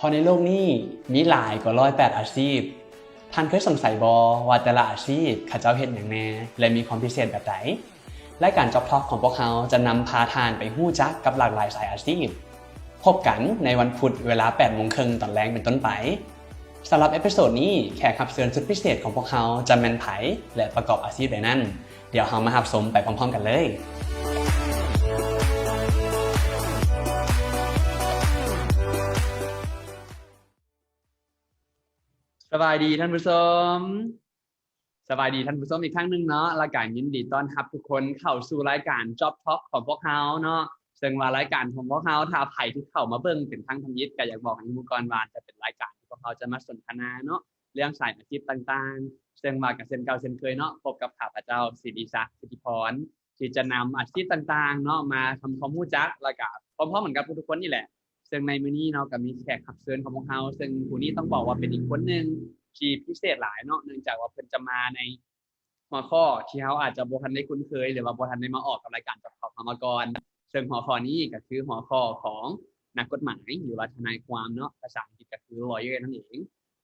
ເພາະໃນໂລກນີ້ມີຫຼາຍກວ່າຮ້ອຍແປດອາຊີບ. ທ່ານເຄີຍສົງໄສບໍ່ວ່າແຕ່ລະອາຊີບເຂົາເຈົ້າເຮັດຫຍັງແດ່ ແລະ ມີຄວາມພິເສດແບບໃດ? ລາຍການ Job Talk ຂອງພວກເຮົາຈະນຳພາທ່ານໄປຮູ້ຈັກກັບຫຼາກຫຼາຍສາຍອາຊີບ. ພົບກັນໃນວັນພຸດເວລາແປດໂມງເຄິ່ງຕອນແລງເປັນຕົ້ນໄປ. ສຳລັບເອພິໂສດນີ້ ແຂກຮັບເຊີນສຸດພິເສດຂອງພວກເຮົາຈະແມ່ນໃຜ ແລະ ປະກອບອາຊີບໃດນັ້ນ? ດຽວເຮົາມາຮັບຊົມໄປພ້ອມໆກັນເລີຍ. ສະບາຍດີທ່ານຜູ້ຊົມ. ສະບາຍດີທ່ານຜູ້ຊົມອີກຄັ້ງໜຶ່ງເນາະ ແລະ ກະຍິນດີຕ້ອນຮັບທຸກຄົນເຂົ້າສູ່ລາຍການ Job Talk ຂອງພວກເຮົາເນາະ. ເຊິ່ງວ່າລາຍການຂອງພວກເຮົາ ຖ້າໃຜທີ່ເຂົ້າມາເບິ່ງເປັນຄັ້ງທຳອິດ ກະຢາກບອກໃຫ້ຮູ້ກ່ອນວ່າ ຈະເປັນລາຍການທີ່ພວກເຮົາຈະມາສົນທະນາເນາະ ເລື່ອງສາຍອາຊີບຕ່າງໆ. ເຊິ່ງວ່າກະເຊັ່ນເກົ່າເຊັ່ນເຄີຍເນາະ ພົບກັບຂ້າພະເຈົ້າ ສິລິສັກ ສິດທິພອນ ທີ່ຈະນຳອາຊີບຕ່າງໆເນາະ ມາທຳຄວາມຮູ້ຈັກ ແລະ ກະພ້ອມໆກັນກັບທຸກໆຄົນນີ້ແຫຼະ. ເຊິ່ງໃນມື້ນີ້ເນາະ ກະມີແຂກຮັບເຊີນຂອງພວກເຮົາ ເຊິ່ງຜູ້ນີ້ຕ້ອງບອກວ່າເປັນອີກຄົນໜຶ່ງທີ່ພິເສດຫຼາຍເນາະ ເນື່ອງຈາກວ່າເພິ່ນຈະມາໃນຫົວຂໍ້ທີ່ເຮົາອາດຈະບໍ່ທັນໄດ້ຄຸ້ນເຄີຍ ຫຼືວ່າບໍ່ທັນໄດ້ມາອອກກັບລາຍການ Job Talk ເຮົາມາກ່ອນ. ເຊິ່ງຫົວຂໍ້ນີ້ກະຄືຫົວຂໍ້ຂອງນັກກົດໝາຍ ຫຼືວ່າທະນາຍຄວາມເນາະ ພາສາອັງກິດກະຄື lawyer ນັ້ນເອງ.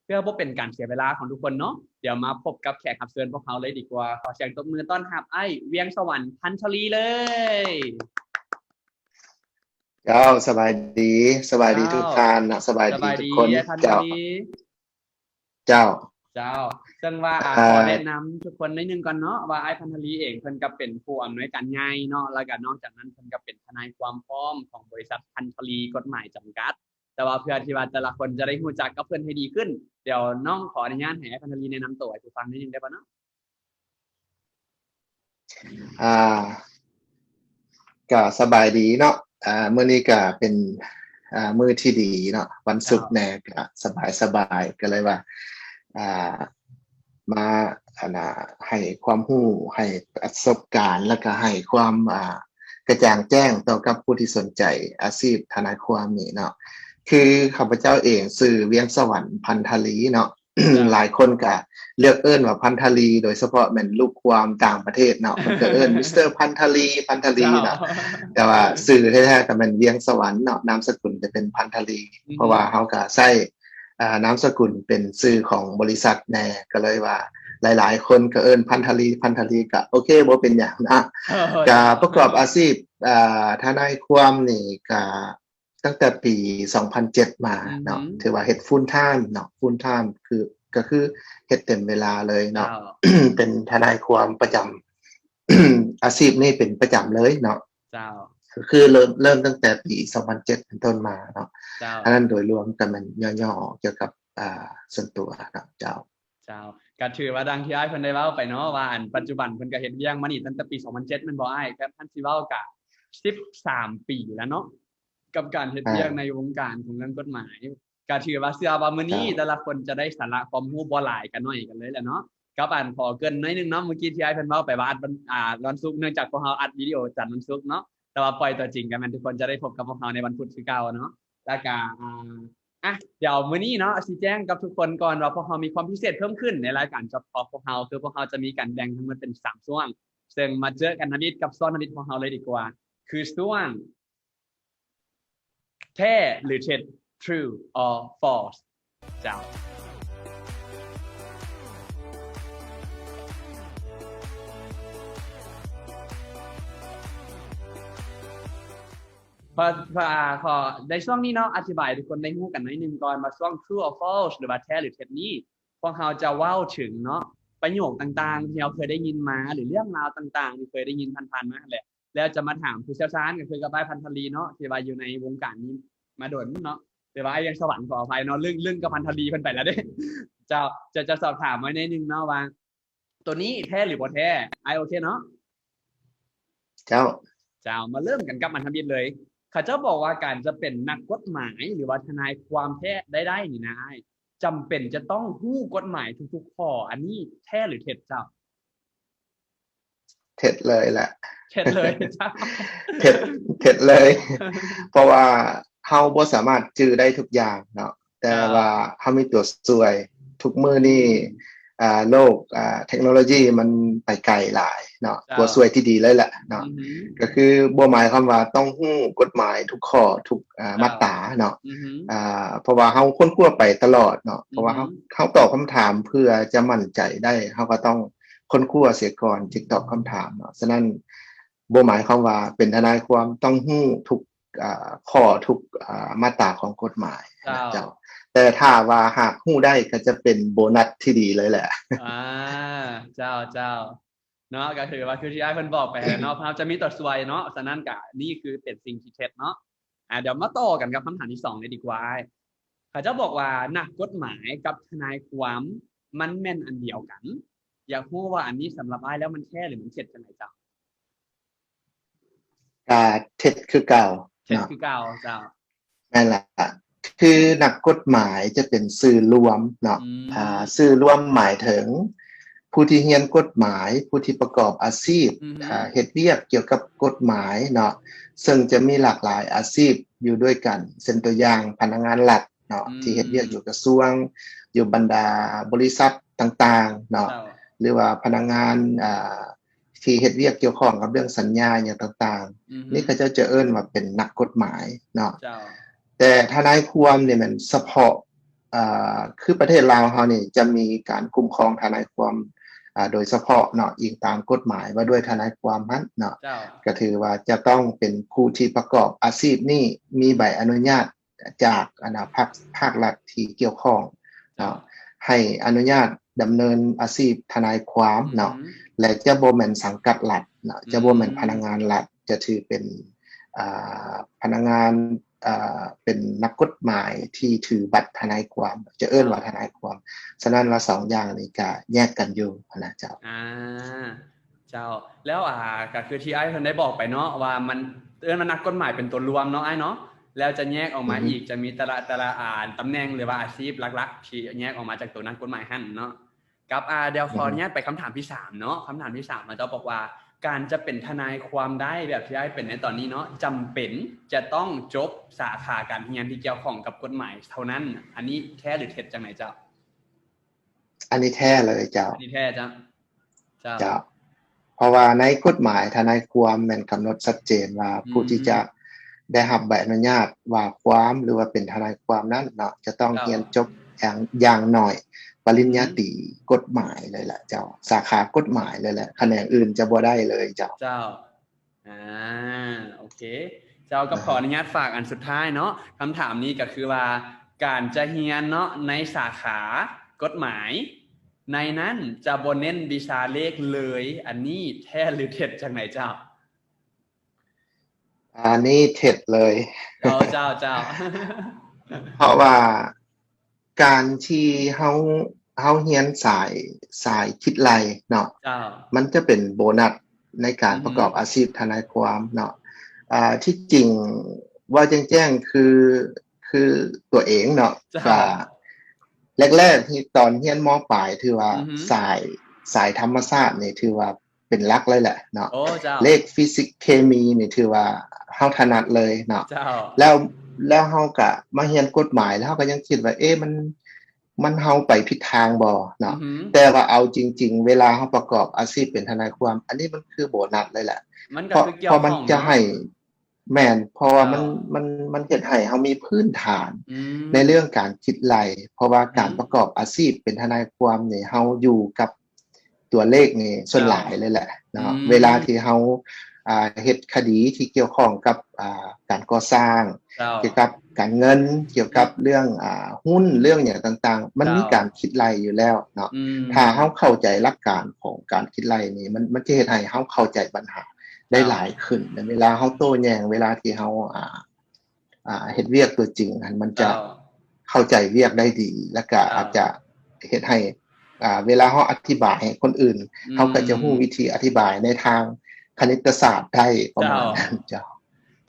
ເພື່ອບໍ່ເປັນການເສຍເວລາຂອງທຸກຄົນເນາະ ດຽວມາພົບກັບແຂກຮັບເຊີນພວກເຮົາເລີຍດີກວ່າ. ຂໍສຽງຕົບມືຕ້ອນຮັບອ້າຍ ວຽງສະຫວັນ ພັນທະລີ ເລີຍ. ເຈົ້າ ສະບາຍດີ ສະບາຍດີທຸກທ່ານເນາະ ສະບາຍດີທຸກຄົນ. ເຈົ້າ ເຈົ້າ ເຈົ້າ ເຊິ່ງວ່າ ອາ ຂໍແນະນຳທຸກຄົນໜ້ອຍໜຶ່ງກ່ອນເນາະ ວ່າອ້າຍ ພັນທະລີ ເອງ ເພິ່ນກະເປັນຜູ້ອຳນວຍການໃຫຍ່ເນາະ ແລ້ວກະນອກຈາກນັ້ນເພິ່ນກະເປັນທະນາຍຄວາມພ້ອມຂອງບໍລິສັດ ພັນທະລີ ກົດໝາຍ ຈຳກັດ. ແຕ່ວ່າເພື່ອທີ່ວ່າແຕ່ລະຄົນຈະໄດ້ຮູ້ຈັກກັບເພິ່ນໃຫ້ດີຂຶ້ນ ດຽວນ້ອງຂໍອະນຸຍາດໃຫ້ອ້າຍ ພັນທະລີ ແນະນຳໂຕໃຫ້ຜູ້ຟັງໜ້ອຍໜຶ່ງໄດ້ບໍ່ເນາະ? ອ່າ ກະສະບາຍດີເນາະ ອ່າ ມື້ນີ້ກະເປັນ ອ່າ ມື້ທີ່ດີເນາະ ວັນສຸກແດ່ ກະສະບາຍໆ ກະເລີຍວ່າ ອ່າ ມາ ອັນນ່າ ໃຫ້ຄວາມຮູ້ ໃຫ້ປະສົບການ ແລ້ວກະໃຫ້ຄວາມ ອ່າ ກະຈ່າງແຈ້ງຕໍ່ກັບຜູ້ທີ່ສົນໃຈອາຊີບທະນາຍຄວາມນີ້ເນາະ. ຄືຂ້າພະເຈົ້າເອງຊື່ ວຽງສະຫວັນ ພັນທະລີ ເນາະ. ຫຼາຍຄົນກະເລືອກເອີ້ນວ່າ ພັນທະລີ ໂດຍສະເພາະແມ່ນລູກຄວາມຕ່າງປະເທດເນາະ ເພິ່ນກະເອີ້ນ ມິສເຕີ ພັນທະລີ ພັນທະລີ ເນາະ. ແຕ່ວ່າຊື່ແທ້ໆກະແມ່ນ ວຽງສະຫວັນ ເນາະ ນາມສະກຸນຈະເປັນ ພັນທະລີ. ອືມ ເພາະວ່າເຮົາກະໃຊ້ ອ່າ ນາມສະກຸນເປັນຊື່ຂອງບໍລິສັດແດ່ ກະເລີຍວ່າຫຼາຍໆຄົນກະເອີ້ນ ພັນທະລີ ພັນທະລີ ກະໂອເຄ ບໍ່ເປັນຫຍັງເນາະ. ກະປະກອບອາຊີບ ອ່າ ທະນາຍຄວາມນີ້ກະ ຕັ້ງແຕ່ປີສອງພັນເຈັດມາເນາະ ຖືວ່າເຮັດ full time ເນາະ full time ຄື ກະຄືເຮັດເຕັມເວລາເລີຍເນາະ. ເປັນທະນາຍຄວາມປະຈຳ ອາຊີບນີ້ເປັນປະຈຳເລີຍເນາະ. ເຈົ້າ ກະຄືເລີ່ມ ເລີ່ມຕັ້ງແຕ່ປີສອງພັນເຈັດເປັນຕົ້ນມາເນາະ. ອັນນັ້ນໂດຍລວມກະແມ່ນຫຍໍ້ໆ ກ່ຽວກັບ ອ່າ ສ່ວນຕົວເນາະ. ເຈົ້າ ເຈົ້າ ກະຖືວ່າດັ່ງທີ່ອ້າຍເພິ່ນໄດ້ເວົ້າໄປເນາະ ວ່າອັນປັດຈຸບັນເພິ່ນກະເຮັດວຽກມານີ້ຕັ້ງແຕ່ປີສອງພັນເຈັດ ແມ່ນບໍ່ອ້າຍ? ຄັນ ຄັນຊິເວົ້າກະສິບສາມປີແລ້ວເນາະ ກັບການເຮັດວຽກໃນວົງການຂອງເລື່ອງກົດໝາຍ. ກະຖືວ່າເຊື່ອວ່າມື້ນີ້ແຕ່ລະຄົນຈະໄດ້ສາລະຄວາມຮູ້ບໍ່ຫຼາຍກະໜ້ອຍກັນເລີຍແຫຼະເນາະ ກັບອັນ ຂໍເກີ່ນໜ້ອຍໜຶ່ງເນາະ ມື້ກີ້ທີ່ອ້າຍເພິ່ນເວົ້າໄປວ່າອັດວັນ ອ່າ ວັນສຸກ ເນື່ອງຈາກພວກເຮົາອັດວິດີໂອຈັນວັນສຸກເນາະ ແຕ່ວ່າປ່ອຍຕົວຈິງກະແມ່ນທຸກຄົນຈະໄດ້ພົບກັບພວກເຮົາໃນວັນພຸດຄືເກົ່າເນາະ. ແລ້ວກະ ອ່າ ອ່ະ ດຽວມື້ນີ້ເນາະ ຊິແຈ້ງກັບທຸກຄົນກ່ອນວ່າພວກເຮົາມີຄວາມພິເສດເພີ່ມຂຶ້ນໃນລາຍການ Job Talk ຂອງພວກເຮົາ ຄືພວກເຮົາຈະມີການແບ່ງທັງໝົດເປັນສາມຊ່ວງ ເຊິ່ງມາເຈີກັນທຳອິດກັບຊ່ວງທຳອິດຂອງເຮົາເລີຍດີກວ່າ ຄືຊ່ວງ ແທ້ຫຼືເທັດ True or False ເຈົ້າ. ເພາະ ເພາະ ເພາະໃນຊ່ວງນີ້ເນາະ ອະທິບາຍໃຫ້ທຸກຄົນໄດ້ຮູ້ກັນໜ້ອຍໜຶ່ງກ່ອນວ່າ ຊ່ວງ True or False ຫຼືວ່າແທ້ຫຼືເທັດນີ້ ພວກເຮົາຈະເວົ້າເຖິງເນາະ ປະໂຫຍກຕ່າງໆທີ່ເຮົາເຄີຍໄດ້ຍິນມາ ຫຼືເລື່ອງລາວຕ່າງໆທີ່ເຄີຍໄດ້ຍິນຜ່ານໆມາຫັ້ນແຫຼະ. ແລ້ວຈະມາຖາມຜູ້ຊ່ຽວຊານ ກະຄືກັບອ້າຍພັນທະລີເນາະ ທີ່ວ່າຢູ່ໃນວົງການນີ້ມາດົນເນາະ ຫຼືວ່າອ້າຍວຽງສະຫວັນ ຂໍອະໄພເນາະ ລຶ້ງ ລຶ້ງກັບພັນທະລີເພິ່ນໄປແລ້ວເດ້. ເຈົ້າ ຈະ ຈະສອບຖາມໄວ້ໜ້ອຍໜຶ່ງເນາະວ່າ ໂຕນີ້ແທ້ຫຼືບໍ່ແທ້? ອ້າຍໂອເຄເນາະ? ເຈົ້າ ເຈົ້າ ມາເລີ່ມກັນກັບມັນທຳອິດເລີຍ. ເຂົາເຈົ້າບອກວ່າການຈະເປັນນັກກົດໝາຍ ຫຼືວ່າທະນາຍຄວາມແທ້ໄດ້ໄດ້ນີ້ນະອ້າຍ ຈຳເປັນຈະຕ້ອງຮູ້ກົດໝາຍທຸກໆຂໍ້ ອັນນີ້ແທ້ຫຼືເທັດເຈົ້າ? ເທັດເລີຍແຫຼະ ເທັດເລີຍ ເທັດ ເທັດເລີຍ ເພາະວ່າເຮົາບໍ່ສາມາດຈື່ໄດ້ທຸກຢ່າງເນາະ ແຕ່ວ່າເຮົາມີຕົວຊ່ວຍ. ທຸກມື້ນີ້ ອ່າ ໂລກ ອ່າ ເທັກໂນໂລຢີມັນໄປໄກຫຼາຍ ເນາະ ເຈົ້າ ຕົວຊ່ວຍທີ່ດີເລີຍແຫຼະເນາະ ອືຮຶ ກໍຄືບໍ່ໝາຍຄວາມວ່າຕ້ອງຮູ້ກົດໝາຍທຸກຂໍ້ ທຸກ ເຈົ້າ ມາດຕາເນາະ ອືຮຶ ອ່າ ເພາະວ່າເຮົາຄົ້ນຄວ້າໄປຕະຫຼອດເນາະ ອືຮຶ ເພາະວ່າເຮົາ ເຮົາຕອບຄຳຖາມເພື່ອຈະໝັ້ນໃຈໄດ້ ເຮົາກໍຕ້ອງຄົ້ນຄວ້າເສຍກ່ອນຈຶ່ງຕອບຄຳຖາມເນາະ ສະນັ້ນ ບໍ່ໝາຍຄວາມວ່າເປັນທະນາຍຄວາມຕ້ອງຮູ້ທຸກ ອ່າ ຂໍ້ ທຸກ ອ່າ ມາດຕາຂອງກົດໝາຍ ເຈົ້າ ເຈົ້າ ແຕ່ຖ້າວ່າຫາກຮູ້ໄດ້ກໍຈະເປັນໂບນັດທີ່ດີເລີຍແຫຼະ ອ່າ ເຈົ້າ ເຈົ້າ ເນາະ ກໍຖືວ່າຄືທີ່ອ້າຍເພິ່ນບອກໄປຫັ້ນແຫຼະເນາະ ເຮົາຈະມີຕົວຊ່ວຍເນາະ ສະນັ້ນກໍນີ້ຄືເປັນສິ່ງທີ່ເດັດເນາະ ອ່າ ດຽວມາຕໍ່ກັນກັບຄຳຖາມທີສອງເລີຍດີກວ່າ ເຂົາເຈົ້າບອກວ່ານັກກົດໝາຍກັບທະນາຍຄວາມມັນແມ່ນອັນດຽວກັນ ຢາກຮູ້ວ່າອັນນີ້ສຳລັບອ້າຍແລ້ວມັນແທ້ ຫຼື ມັນເທັດຈັ່ງໃດເຈົ້າ? ກະເທັດຄືເກົ່າ ເທັດເນາະ ຄືເກົ່າ ເຈົ້າ ແມ່ນລະ ຄືນັກກົດໝາຍຈະເປັນຊື່ລວມເນາະ ອືມ ອ່າ ຊື່ລວມໝາຍເຖິງຜູ້ທີ່ຮຽນກົດໝາຍ ຜູ້ທີ່ປະກອບອາຊີບ ອືຮຶ ອ່າ ເຮັດວຽກກ່ຽວກັບກົດໝາຍເນາະ ເຊິ່ງຈະມີຫຼາກຫຼາຍອາຊີບຢູ່ດ້ວຍກັນ ເຊັ່ນຕົວຢ່າງພະນັກງານລັດ ເນາະ ອືມ ທີ່ເຮັດວຽກຢູ່ກະຊວງ ຢູ່ບັນດາບໍລິສັດຕ່າງໆເນາະ ເຈົ້າ ຫຼືວ່າພະນັກງານ ອ່າ ທີ່ເຮັດວຽກກ່ຽວຂ້ອງກັບເລື່ອງສັນຍາຫຍັງຕ່າງໆ ອືຮຶ ນີ້ເຂົາເຈົ້າຈະເອີ້ນວ່າເປັນນັກກົດໝາຍເນາະ ເຈົ້າ ແຕ່ທະນາຍຄວາມນີ້ແມ່ນສະເພາະ ອ່າ ຄືປະເທດລາວເຮົານີ້ຈະມີການຄຸ້ມຄອງທະນາຍຄວາມ ອ່າ ໂດຍສະເພາະເນາະ ອີງຕາມກົດໝາຍວ່າດ້ວຍທະນາຍຄວາມຫັ້ນເນາະ ເຈົ້າ ກໍຖືວ່າຈະຕ້ອງເປັນຜູ້ທີ່ປະກອບອາຊີບນີ້ ມີໃບອະນຸຍາດ ຈາກອັນນາ ພາກ ພາກລັດທີ່ກ່ຽວຂ້ອງເນາະ ເຈົ້າ ໃຫ້ອະນຸຍາດດຳເນີນອາຊີບທະນາຍຄວາມເນາະ ອືຮຶ ແລະ ຈະບໍ່ແມ່ນສັງກັດລັດເນາະ ອືມ ຈະບໍ່ແມ່ນພະນັກງານລັດ ຈະຖືເປັນ ອ່າ ພະນັກງານ ອ່າ ເປັນນັກກົດໝາຍທີ່ຖືບັດທະນາຍຄວາມ ຈະເອີ້ນວ່າ ເຈົ້າ ທະນາຍຄວາມ ສະນັ້ນວ່າສອງຢ່າງນີ້ກະແຍກກັນຢູ່ຫັ້ນນະເຈົ້າ. ອ່າ ເຈົ້າ ແລ້ວ ອ່າ ກໍຄືທີ່ອ້າຍເພິ່ນໄດ້ບອກໄປເນາະ ວ່າມັນເອີ້ນວ່ານັກກົດໝາຍເປັນຕົວລວມເນາະອ້າຍເນາະ ແລ້ວຈະແຍກອອກມາ ອືຮຶ ອີກ ຈະມີແຕ່ລະ ແຕ່ລະ ອ່າ ຕຳແໜ່ງ ຫຼືວ່າອາຊີບຫຼັກໆ ທີ່ແຍກອອກມາຈາກຕົວນັກກົດໝາຍຫັ້ນເນາະ ກັບ ອ່າ ດຽວຂໍອະນຸຍາດ ອືຮຶ ໄປຄຳຖາມທີສາມເນາະ ຄຳຖາມທີສາມ ເຂົາເຈົ້າບອກວ່າ ການຈະເປັນທະນາຍຄວາມໄດ້ແບບທີ່ອ້າຍເປັນໃນຕອນນີ້ເນາະ ຈຳເປັນຈະຕ້ອງຈົບສາຂາການຮຽນທີ່ກ່ຽວຂ້ອງກັບກົດໝາຍເທົ່ານັ້ນ ອັນນີ້ແທ້ ຫຼື ເທັດ ຈັ່ງໃດເຈົ້າ? ອັນນີ້ແທ້ເລີຍເຈົ້າ ອັນນີ້ແທ້ເຈົ້າ ເຈົ້າ ເຈົ້າ ເພາະວ່າໃນກົດໝາຍທະນາຍຄວາມແມ່ນກຳນົດຊັດເຈນວ່າ ອືມ ຜູ້ທີ່ຈະໄດ້ຮັບໃບອະນຸຍາດວ່າຄວາມ ຫຼືວ່າເປັນທະນາຍຄວາມນັ້ນເນາະ ຈະຕ້ອງ ເຈົ້າ ຮຽນຈົບຢ່າງ ຢ່າງໜ້ອຍປະລິນຍາຕີ ອືມ ກົດໝາຍເລີຍແຫຼະເຈົ້າ ສາຂາກົດໝາຍເລີຍແຫຼະ ຂະແໜງອື່ນຈະບໍ່ໄດ້ເລີຍເຈົ້າ ເຈົ້າ. ອ່າ ໂອເຄ ເຈົ້າ ກໍ ອ່າ ຂໍອະນຸຍາດຝາກອັນສຸດທ້າຍເນາະ ຄຳຖາມນີ້ກໍຄືວ່າ ການຈະຮຽນເນາະ ໃນສາຂາກົດໝາຍ ໃນນັ້ນຈະບໍ່ເນັ້ນວິຊາເລກເລີຍ ອັນນີ້ແທ້ ຫຼື ເທັດ ຈັ່ງໃດເຈົ້າ? ອັນນີ້ເທັດເລີຍ ເຈົ້າ ເຈົ້າ ເຈົ້າ ເພາະວ່າ ການທີ່ເຮົາ ເຮົາຮຽນສາຍ ສາຍຄິດໄລ່ເນາະ ເຈົ້າ ມັນຈະເປັນໂບນັດໃນການ ອືຮຶ ປະກອບອາຊີບທະນາຍຄວາມເນາະ ອ່າ ທີ່ຈິງເວົ້າແຈ້ງໆ ຄື ຄືຕົວເອງເນາະ ເຈົ້າ ກະແລກໆ ທີ່ຕອນຮຽນ ມ.ປາຍ ຖືວ່າ ອືຮຶ ສາຍ ສາຍທຳມະຊາດນີ້ຖືວ່າ ເປັນຫຼັກເລີຍແຫຼະເນາະ ໂອ້ ເຈົ້າ ເລກ ຟີຊິກ ເຄມີ ນີ້ຖືວ່າເຮົາຖະໜັດເລີຍເນາະ ເຈົ້າ ແລ້ວ ແລ້ວເຮົາກະມາຮຽນກົດໝາຍ ແລ້ວເຮົາກະຍັງຄິດວ່າ ເອ ມັນ ມັນ ເຮົາໄປຜິດທາງບໍ່ເນາະ ອືຮຶ ແຕ່ວ່າເອົາຈິງໆ ເວລາເຮົາປະກອບອາຊີບເປັນທະນາຍຄວາມ ອັນນີ້ມັນຄືໂບນັດເລີຍແຫຼະ ມັນກະ ເພາະ ຄືກ່ຽວຂ້ອງ ເພາະມັນຈະໃຫ້ ເນາະ ແມ່ນ ເພາະວ່າມັນ ເຈົ້າ ມັນ ມັນເຮັດໃຫ້ເຮົາມີພື້ນຖານ ອືມ ໃນເລື່ອງການຄິດໄລ່ ເພາະວ່າ ອືມ ການປະກອບອາຊີບເປັນທະນາຍຄວາມນີ້ ເຮົາຢູ່ກັບຕົວເລກນີ້ສ່ວນ ເຈົ້າ ຫຼາຍເລີຍແຫຼະເນາະ ອືມ ເວລາທີ່ເຮົາ ອ່າ ເຮັດຄະດີທີ່ກ່ຽວຂ້ອງກັບ ອ່າ ການກໍ່ສ້າງ ເຈົ້າ ກ່ຽວກັບການເງິນ ກ່ຽວກັບ ອືມ ເລື່ອງ ອ່າ ຫຸ້ນ ເລື່ອງຫຍັງຕ່າງໆ ມັນມີ ເຈົ້າ ການຄິດໄລ່ຢູ່ແລ້ວເນາະ ອືມ ຖ້າເຮົາເຂົ້າໃຈຫຼັກການຂອງການຄິດໄລ່ນີ້ ມັນ ມັນຈະເຮັດໃຫ້ເຮົາເຂົ້າໃຈບັນຫາ ໄດ້ ເຈົ້າ ຫຼາຍຂຶ້ນ ໃນເວລາເຮົາໂຕ້ແຍ່ງ ເວລາທີ່ເຮົາ ອ່າ ອ່າ ເຮັດວຽກຕົວຈິງຫັ້ນ ມັນຈະ ເຈົ້າ ເຂົ້າໃຈວຽກໄດ້ດີ ແລ້ວກະ ເຈົ້າ ອາດຈະເຮັດໃຫ້ ອ່າ ເວລາເຮົາອະທິບາຍໃຫ້ຄົນອື່ນ ອືມ ເຮົາກະຈະຮູ້ວິທີອະທິບາຍໃນທາງຄະນິດຕະສາດໄດ້ ປະມານນັ້ນ ເຈົ້າ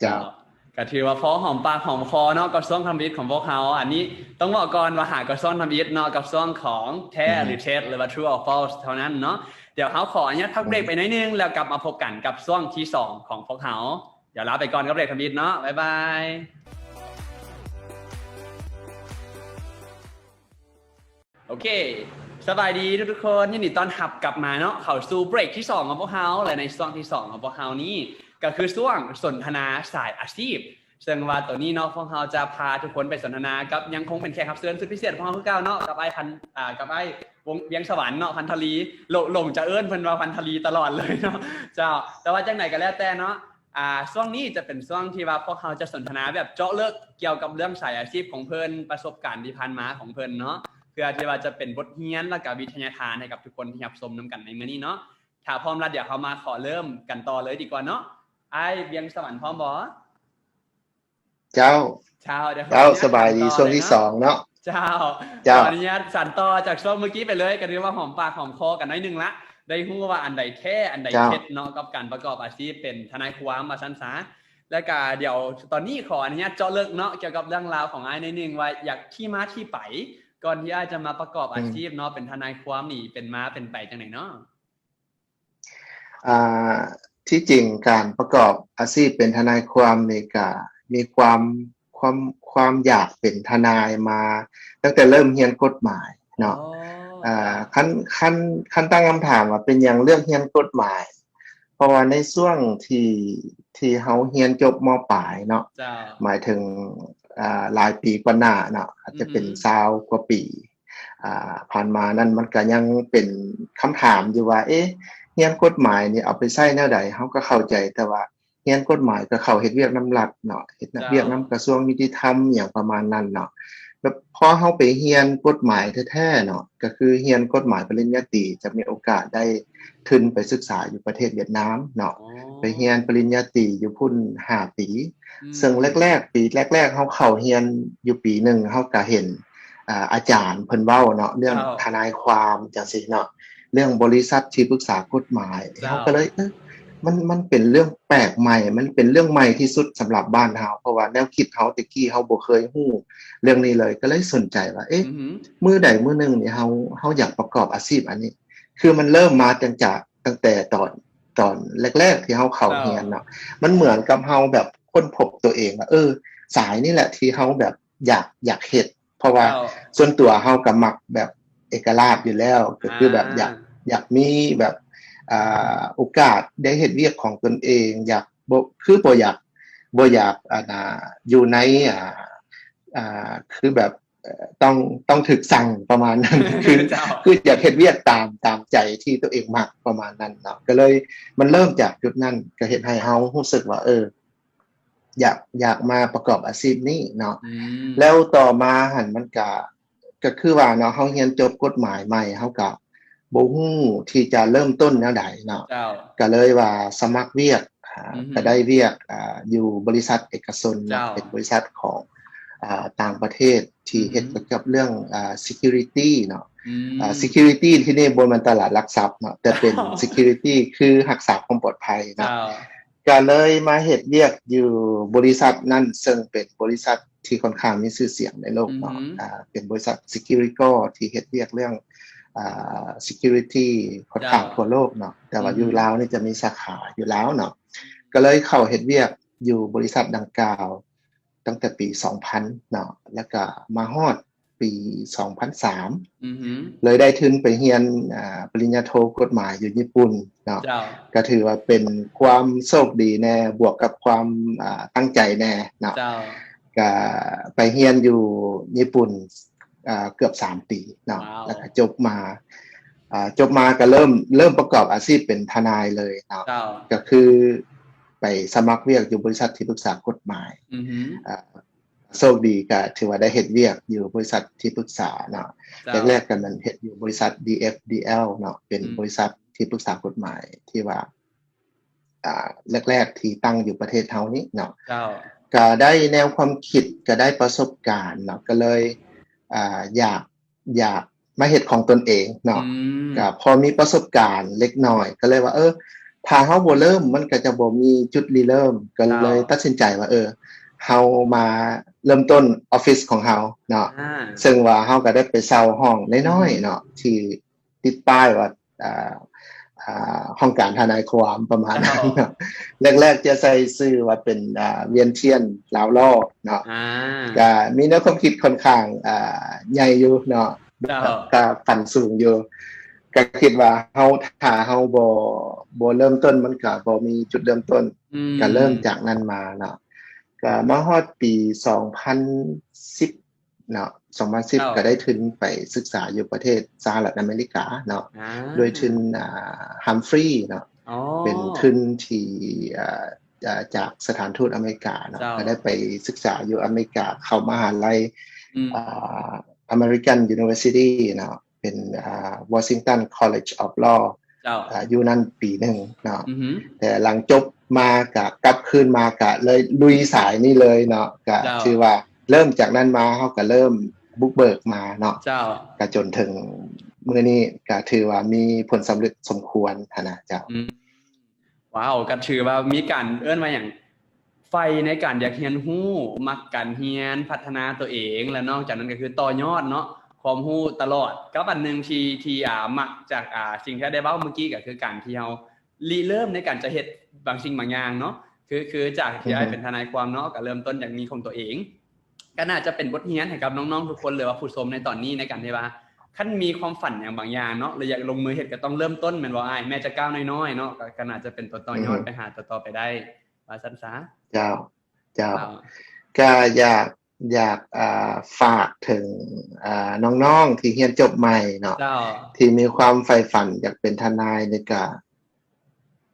ເຈົ້າ ເຈົ້າ ເຈົ້າ ກະຖືວ່າພໍຫອມປາກຫອມຄໍເນາະ ກັບຊ່ວງທຳອິດຂອງພວກເຮົາ ອັນນີ້ຕ້ອງບອກກ່ອນວ່າຫາກັບຊ່ວງທຳອິດເນາະ ກັບຊ່ວງຂອງແທ້ ອືຮຶ ຫຼື ເທັດ ຫຼືວ່າ True or False ເທົ່ານັ້ນເນາະ ດຽວເຮົາຂໍອະນຸຍາດພັກເບຣກ ອືມ ໄປໜ້ອຍໜຶ່ງ ແລ້ວກັບມາພົບກັນກັບຊ່ວງທີສອງຂອງພວກເຮົາ ດຽວລາໄປກ່ອນກັບເບຣກທຳອິດເນາະ ບາຍບາຍ. ໂອເຄ ສ ສະບາຍດີທຸກໆຄົນ, ຍິນດີຕ້ອນຮັບກັບມາເນາະ ເຂົ້າສູ່ເບຣກທີສອງຂອງພວກເຮົາ ແລະ ໃນຊ່ວງທີສອງຂອງພວກເຮົານີ້ ກໍຄືຊ່ວງສົນທະນາສາຍອາຊີບ ເຊິ່ງວ່າໂຕນີ້ເນາະ ພວກເຮົາຈະພາທຸກຄົນໄປສົນທະນາກັບ ຍັງຄົງເປັນແຂກຮັບເຊີນສຸດພິເສດຂອງເຮົາຄືເກົ່າເນາະ ກັບອ້າຍພັນ ອ່າ ກັບອ້າຍວົງ ວຽງສະຫວັນເນາະ ພັນທະລີ ຫຼົງ ຫຼົງຈະເອີ້ນເພິ່ນວ່າພັນທະລີຕະຫຼອດເລີຍເນາະ ເຈົ້າ. ແຕ່ວ່າຈັ່ງໃດກໍແລ້ວແຕ່ເນາະ ອ່າ ຊ່ວງນີ້ຈະເປັນຊ່ວງທີ່ວ່າພວກເຮົາຈະສົນທະນາແບບເຈາະເລິກກ່ຽວກັບເລື່ອງສາຍອາຊີບຂອງເພິ່ນ, ປະສົບການທີ່ຜ່ານມາຂອງເພິ່ນເນາະ ເພື່ອທີ່ວ່າຈະເປັນບົດຮຽນ ແລ້ວກະວິທະຍາທານໃຫ້ກັບທຸກຄົນທີ່ຮັບຊົມນຳກັນໃນມື້ນີ້ເນາະ. ຖ້າພ້ອມແລ້ວ ດຽວເຮົາມາຂໍເລີ່ມກັນຕໍ່ເລີຍດີກວ່າເນາະ. ອ້າຍວຽງສະຫວັນ ພ້ອມບໍ່? ເຈົ້າ ເຈົ້າ ເຈົ້າ ສະບາຍດີ ຊ່ວງທີສອງເນາະ. ເຈົ້າ ເຈົ້າ ຂໍອະນຸຍາດສານຕໍ່ຈາກຊ່ວງມື້ກີ້ໄປເລີຍ ກໍຖືວ່າຫອມປາກຫອມຄໍກັນໜ້ອຍໜຶ່ງລະ ໄດ້ຮູ້ວ່າອັນໃດແທ້ອັນໃດເທັດເນາະ ກັບການປະກອບອາຊີບເປັນທະນາຍຄວາມວ່າຊັ້ນຊະ. ແລ້ວກະດຽວຕອນນີ້ຂໍອະນຸຍາດເຈາະເລິກເນາະ ກ່ຽວກັບເລື່ອງລາວຂອງອ້າຍໜ້ອຍໜຶ່ງ ວ່າຢາກທີ່ມາທີ່ໄປ ກ່ອນທີ່ອ້າຍຈະມາປະກອບອາຊີບເນາະ ເປັນທະນາຍຄວາມນີ້ ເປັນມາເປັນໄປຈັ່ງໃດເນາະ? ອ່າ ທີ່ຈິງການປະກອບອາຊີບເປັນທະນາຍຄວາມນີ້ກະມີຄວາມ ຄວາມ ຄວາມຢາກເປັນທະນາຍມາຕັ້ງແຕ່ເລີ່ມຮຽນກົດໝາຍເນາະ. ອ່າ ຄັນ ຄັນ ຄັນຕັ້ງຄຳຖາມວ່າເປັນຫຍັງເລືອກຮຽນກົດໝາຍ ເພາະວ່າໃນຊ່ວງທີ່ ທີ່ເຮົາຮຽນຈົບ ມ.ປາຍເນາະ ໝາຍເຖິງ ອ່າ ຫຼາຍປີກ່ອນໜ້າເນາະ ອາດຈະເປັນຊາວກວ່າປີ ອ່າ ຜ່ານມານັ້ນ ມັນກະຍັງເປັນຄຳຖາມຢູ່ວ່າ ເອະ ຮຽນກົດໝາຍນີ້ເອົາໄປໃຊ້ແນວໃດ? ເຮົາກໍເຂົ້າໃຈ ແຕ່ວ່າຮຽນກົດໝາຍກໍເຂົ້າເຮັດວຽກນຳລັດເນາະ ເຮັດວຽກນຳກະຊວງຍຸຕິທຳ ອີ່ຫຍັງປະມານນັ້ນເນາະ. ແລ້ວພໍເຮົາໄປຮຽນກົດໝາຍແທ້ໆເນາະ ກໍຄືຮຽນກົດໝາຍປະລິນຍາຕີ ຈະມີໂອກາດໄດ້ທຶນໄປສຶກສາຢູ່ປະເທດຫວຽດນາມເນາະ ໄປຮຽນປະລິນຍາຕີຢູ່ພຸ້ນຫ້າປີ. ເຊິ່ງແລກໆ ປີແລກໆ ເຮົາເຂົ້າຮຽນຢູ່ປີໜຶ່ງ ເຮົາກະເຫັນ ອ່າ ອາຈານເພິ່ນເວົ້າເນາະ ເລື່ອງທະນາຍຄວາມຈັ່ງຊີ້ເນາະ ເລື່ອງບໍລິສັດທີ່ປຶກສາກົດໝາຍ ເຮົາກໍເລີຍ ເອີ ມັນ ມັນເປັນເລື່ອງແປກໃໝ່ ມັນເປັນເລື່ອງໃໝ່ທີ່ສຸດສຳລັບບ້ານເຮົາ ເພາະວ່າແນວຄິດເຮົາແຕ່ກີ້ເຮົາບໍ່ເຄີຍຮູ້ເລື່ອງນີ້ເລີຍ ກໍເລີຍສົນໃຈວ່າ ເອະ ມື້ໃດມື້ໜຶ່ງນີ້ເຮົາ ເຮົາຢາກປະກອບອາຊີບອັນນີ້ ຄືມັນເລີ່ມມາຕັ້ງຈາກ ຕັ້ງແຕ່ຕອນ ຕອນແລກໆທີ່ເຮົາເຂົ້າຮຽນເນາະ ມັນເໝືອນກັບເຮົາແບບຄົ້ນພົບຕົວເອງວ່າ ເອີ ສາຍນີ້ແຫຼະທີ່ເຮົາແບບຢາກ ຢາກເຮັດ ເພາະວ່າສ່ວນຕົວເຮົາກໍມັກແບບເອກະລາດຢູ່ແລ້ວ ກໍຄືແບບຢາກ ຢາກມີແບບ ອ່າ ໂອກາດໄດ້ເຮັດວຽກຂອງຕົນເອງ ຢາກ ບໍ່ ຄືບໍ່ຢາກ ບໍ່ຢາກ ອັນນ່າ ຢູ່ໃນ ອ່າ ອ່າ ຄືແບບ ເອີ ຕ້ອງ ຕ້ອງຖືກສັ່ງປະມານນັ້ນ ຄື ຄືຢາກເຮັດວຽກຕາມ ຕາມໃຈທີ່ຕົວເອງມັກປະມານນັ້ນເນາະ ກໍເລີຍ ມັນເລີ່ມຈາກຈຸດນັ້ນ ກໍເຮັດໃຫ້ເຮົາຮູ້ສຶກວ່າ ເອີ ຢາກ ຢາກມາປະກອບອາຊີບນີ້ເນາະ. ແລ້ວຕໍ່ມາຫັ້ນມັນກະ ກໍຄືວ່າເນາະ ເຮົາຮຽນຈົບກົດໝາຍໃໝ່ ເຮົາກະບໍ່ຮູ້ທີ່ຈະເລີ່ມຕົ້ນແນວໃດເນາະ ກໍເລີຍວ່າສະໝັກວຽກ ອ່າ ກໍໄດ້ວຽກ ອ່າ ຢູ່ບໍລິສັດເອກະຊົນເນາະ ເປັນບໍລິສັດຂອງ ອ່າ ຕ່າງປະເທດທີ່ເຮັດກ່ຽວກັບເລື່ອງ ອ່າ security ເນາະ. ອ່າ security ທີ່ນີ້ບໍ່ແມ່ນຕະຫຼາດຫຼັກຊັບເນາະ ແຕ່ເປັນ security ຄືຮັກສາຄວາມປອດໄພເນາະ. ກໍເລີຍມາເຮັດວຽກຢູ່ບໍລິສັດນັ້ນ ເຊິ່ງເປັນບໍລິສັດທີ່ຄ່ອນຂ້າງມີຊື່ສຽງໃນໂລກເນາະ ອ່າ ເປັນບໍລິສັດ Securicor ທີ່ເຮັດວຽກເລື່ອງ ອ່າ security ຄ່ອນຂ້າງທົ່ວໂລກເນາະ ແຕ່ວ່າຢູ່ລາວນີ້ຈະມີສາຂາຢູ່ລາວເນາະ. ກໍເລີຍເຂົ້າເຮັດວຽກຢູ່ບໍລິສັດດັ່ງກ່າວຕັ້ງແຕ່ປີສອງພັນເນາະ ແລ້ວກໍມາຮອດ ປີສອງພັນສາມ ເລີຍໄດ້ທຶນໄປຮຽນ ອ່າ ປະລິນຍາໂທກົດໝາຍຢູ່ຍີ່ປຸ່ນເນາະ. ກໍຖືວ່າເປັນຄວາມໂຊກດີແດ່ ບວກກັບຄວາມ ອ່າ ຕັ້ງໃຈແດ່ເນາະ ກໍໄປຮຽນຢູ່ຍີ່ປຸ່ນ ອ່າ ເກືອບສາມປີເນາະ ແລ້ວກໍຈົບມາ ອ່າ ຈົບມາກໍເລີ່ມ ເລີ່ມປະກອບອາຊີບເປັນທະນາຍເລີຍເນາະ ກໍຄືໄປສະໝັກວຽກຢູ່ບໍລິສັດທີ່ປຶກສາກົດໝາຍ ອ່າ ໂຊກດີກໍຖືວ່າໄດ້ເຮັດວຽກຢູ່ບໍລິສັດທີ່ປຶກສາເນາະ. ແລກໆກໍແມ່ນເຮັດຢູ່ບໍລິສັດ ດີເອັຟ ດີແອລ ເນາະ ເປັນບໍລິສັດທີ່ປຶກສາກົດໝາຍທີ່ວ່າ ອ່າ ແລກໆທີ່ຕັ້ງຢູ່ປະເທດເຮົານີ້ເນາະ. ກໍໄດ້ແນວຄວາມຄິດ ກໍໄດ້ປະສົບການເນາະ ກໍເລີຍ ອ່າ ຢາກ ຢາກມາເຮັດຂອງຕົນເອງເນາະ ກໍພໍມີປະສົບການເລັກນ້ອຍ ກໍເລີຍວ່າ ເອີ ຖ້າເຮົາບໍ່ເລີ່ມ ມັນກໍຈະບໍ່ມີຈຸດລິເລີ່ມ ກໍເລີຍຕັດສິນໃຈວ່າ ເອີ ເຮົາມາເລີ່ມຕົ້ນອອບຟິດຂອງເຮົາເນາະ ເຊິ່ງວ່າເຮົາກໍໄດ້ໄປເຊົ່າຫ້ອງນ້ອຍໆເນາະ ທີ່ຕິດປ້າຍວ່າ ອ່າ ອ່າ ຫ້ອງການທະນາຍຄວາມປະມານນັ້ນເນາະ. ແລກໆຈະໃສ່ຊື່ວ່າເປັນ ອ່າ ວຽນທຽນລາວລໍເນາະ ກໍມີແນວຄວາມຄິດຄ່ອນຂ້າງ ອ່າ ໃຫຍ່ຢູ່ເນາະ ເຈົ້າ ກໍຝັນສູງຢູ່ ກໍຄິດວ່າເຮົາ ຖ້າເຮົາບໍ່ ບໍ່ເລີ່ມຕົ້ນ ມັນກໍບໍ່ມີຈຸດເລີ່ມຕົ້ນ ອືມ ກໍເລີ່ມຈາກນັ້ນມາເນາະ ກໍມາຮອດປີສອງພັນສິບເນາະ ສອງພັນສິບ ເຈົ້າ ກໍໄດ້ທຶນໄປສຶກສາຢູ່ປະເທດສະຫະລັດອາເມລິກາເນາະ ອາ ໂດຍທຶນ ອ່າ Humphrey ເນາະ ອໍ ເປັນທຶນທີ່ ອ່າ ຈາກສະຖານທູດອາເມລິກາເນາະ ເຈົ້າ ກໍໄດ້ໄປສຶກສາຢູ່ອາເມລິກາ ເຂົ້າມະຫາໄລ ອືມ ອ່າ American University ເນາະ ເປັນ ອ່າ Washington College of Law ເຈົ້າ ອ່າ ຢູ່ນັ້ນປີໜຶ່ງເນາະ ອືຮຶ ແຕ່ຫຼັງຈົບມາກະກັບຄືນມາກະເລີຍລຸຍສາຍນີ້ເລີຍເນາະ ກະ ເຈົ້າ ຖືວ່າເລີ່ມຈາກນັ້ນມາ ເຮົາກະເລີ່ມບຸກເບີກມາເນາະ ເຈົ້າ ກະຈົນເຖິງມື້ນີ້ກະຖືວ່າມີຜົນສຳເລັດສົມຄວນຫັ້ນນະເຈົ້າ ອືມ ວ້າວ ກໍຖືວ່າມີການເອີ້ນວ່າຫຍັງ ໃຝ່ໃນການຢາກຮຽນຮູ້ ມັກການຮຽນ ພັດທະນາຕົວເອງ ແລະ ນອກຈາກນັ້ນກໍຄືຕໍ່ຍອດເນາະ ຄວາມຮູ້ຕະຫຼອດ ກັບອັນໜຶ່ງທີ່ ທີ່ ອ່າ ມັກຈາກ ອ່າ ສິ່ງທີ່ໄດ້ເວົ້າເມື່ອກີ້ ກໍຄືການທີ່ເຮົາລິເລີ່ມໃນການຈະເຮັດບາງສິ່ງບາງຢ່າງເນາະ ຄື ຄືຈາກທີ່ ອືຮຶ ອ້າຍເປັນທະນາຍຄວາມເນາະ ກໍເລີ່ມຕົ້ນຢາກມີຂອງຕົວເອງ ກໍໜ້າຈະເປັນບົດຮຽນໃຫ້ກັບນ້ອງໆທຸກຄົນ ຫຼືວ່າຜູ້ຊົມໃນຕອນນີ້ ໃນການທີ່ວ່າ ຄັນມີຄວາມຝັນຫຍັງບາງຢ່າງເນາະ ຫຼືຢາກລົງມືເຮັດ ກໍຕ້ອງເລີ່ມຕົ້ນແມ່ນບໍ່ອ້າຍ? ແມ້ຈະກ້າວນ້ອຍໆເນາະ ກໍ ກໍໜ້າຈະເປັນຕົວຕໍ່ຍອດ ອືຮຶ ໄປຫາຕໍ່ໆໄປໄດ້ ວ່າຊັ້ນຊະ. ເຈົ້າ ເຈົ້າ ເຈົ້າ ກໍຢາກ ຢາກ ອ່າ ຝາກເຖິງ ອ່າ ນ້ອງໆທີ່ຮຽນຈົບໃໝ່ເນາະ ເຈົ້າ ທີ່ມີຄວາມໃຝ່ຝັນຢາກເປັນທະນາຍນີ້ ກໍ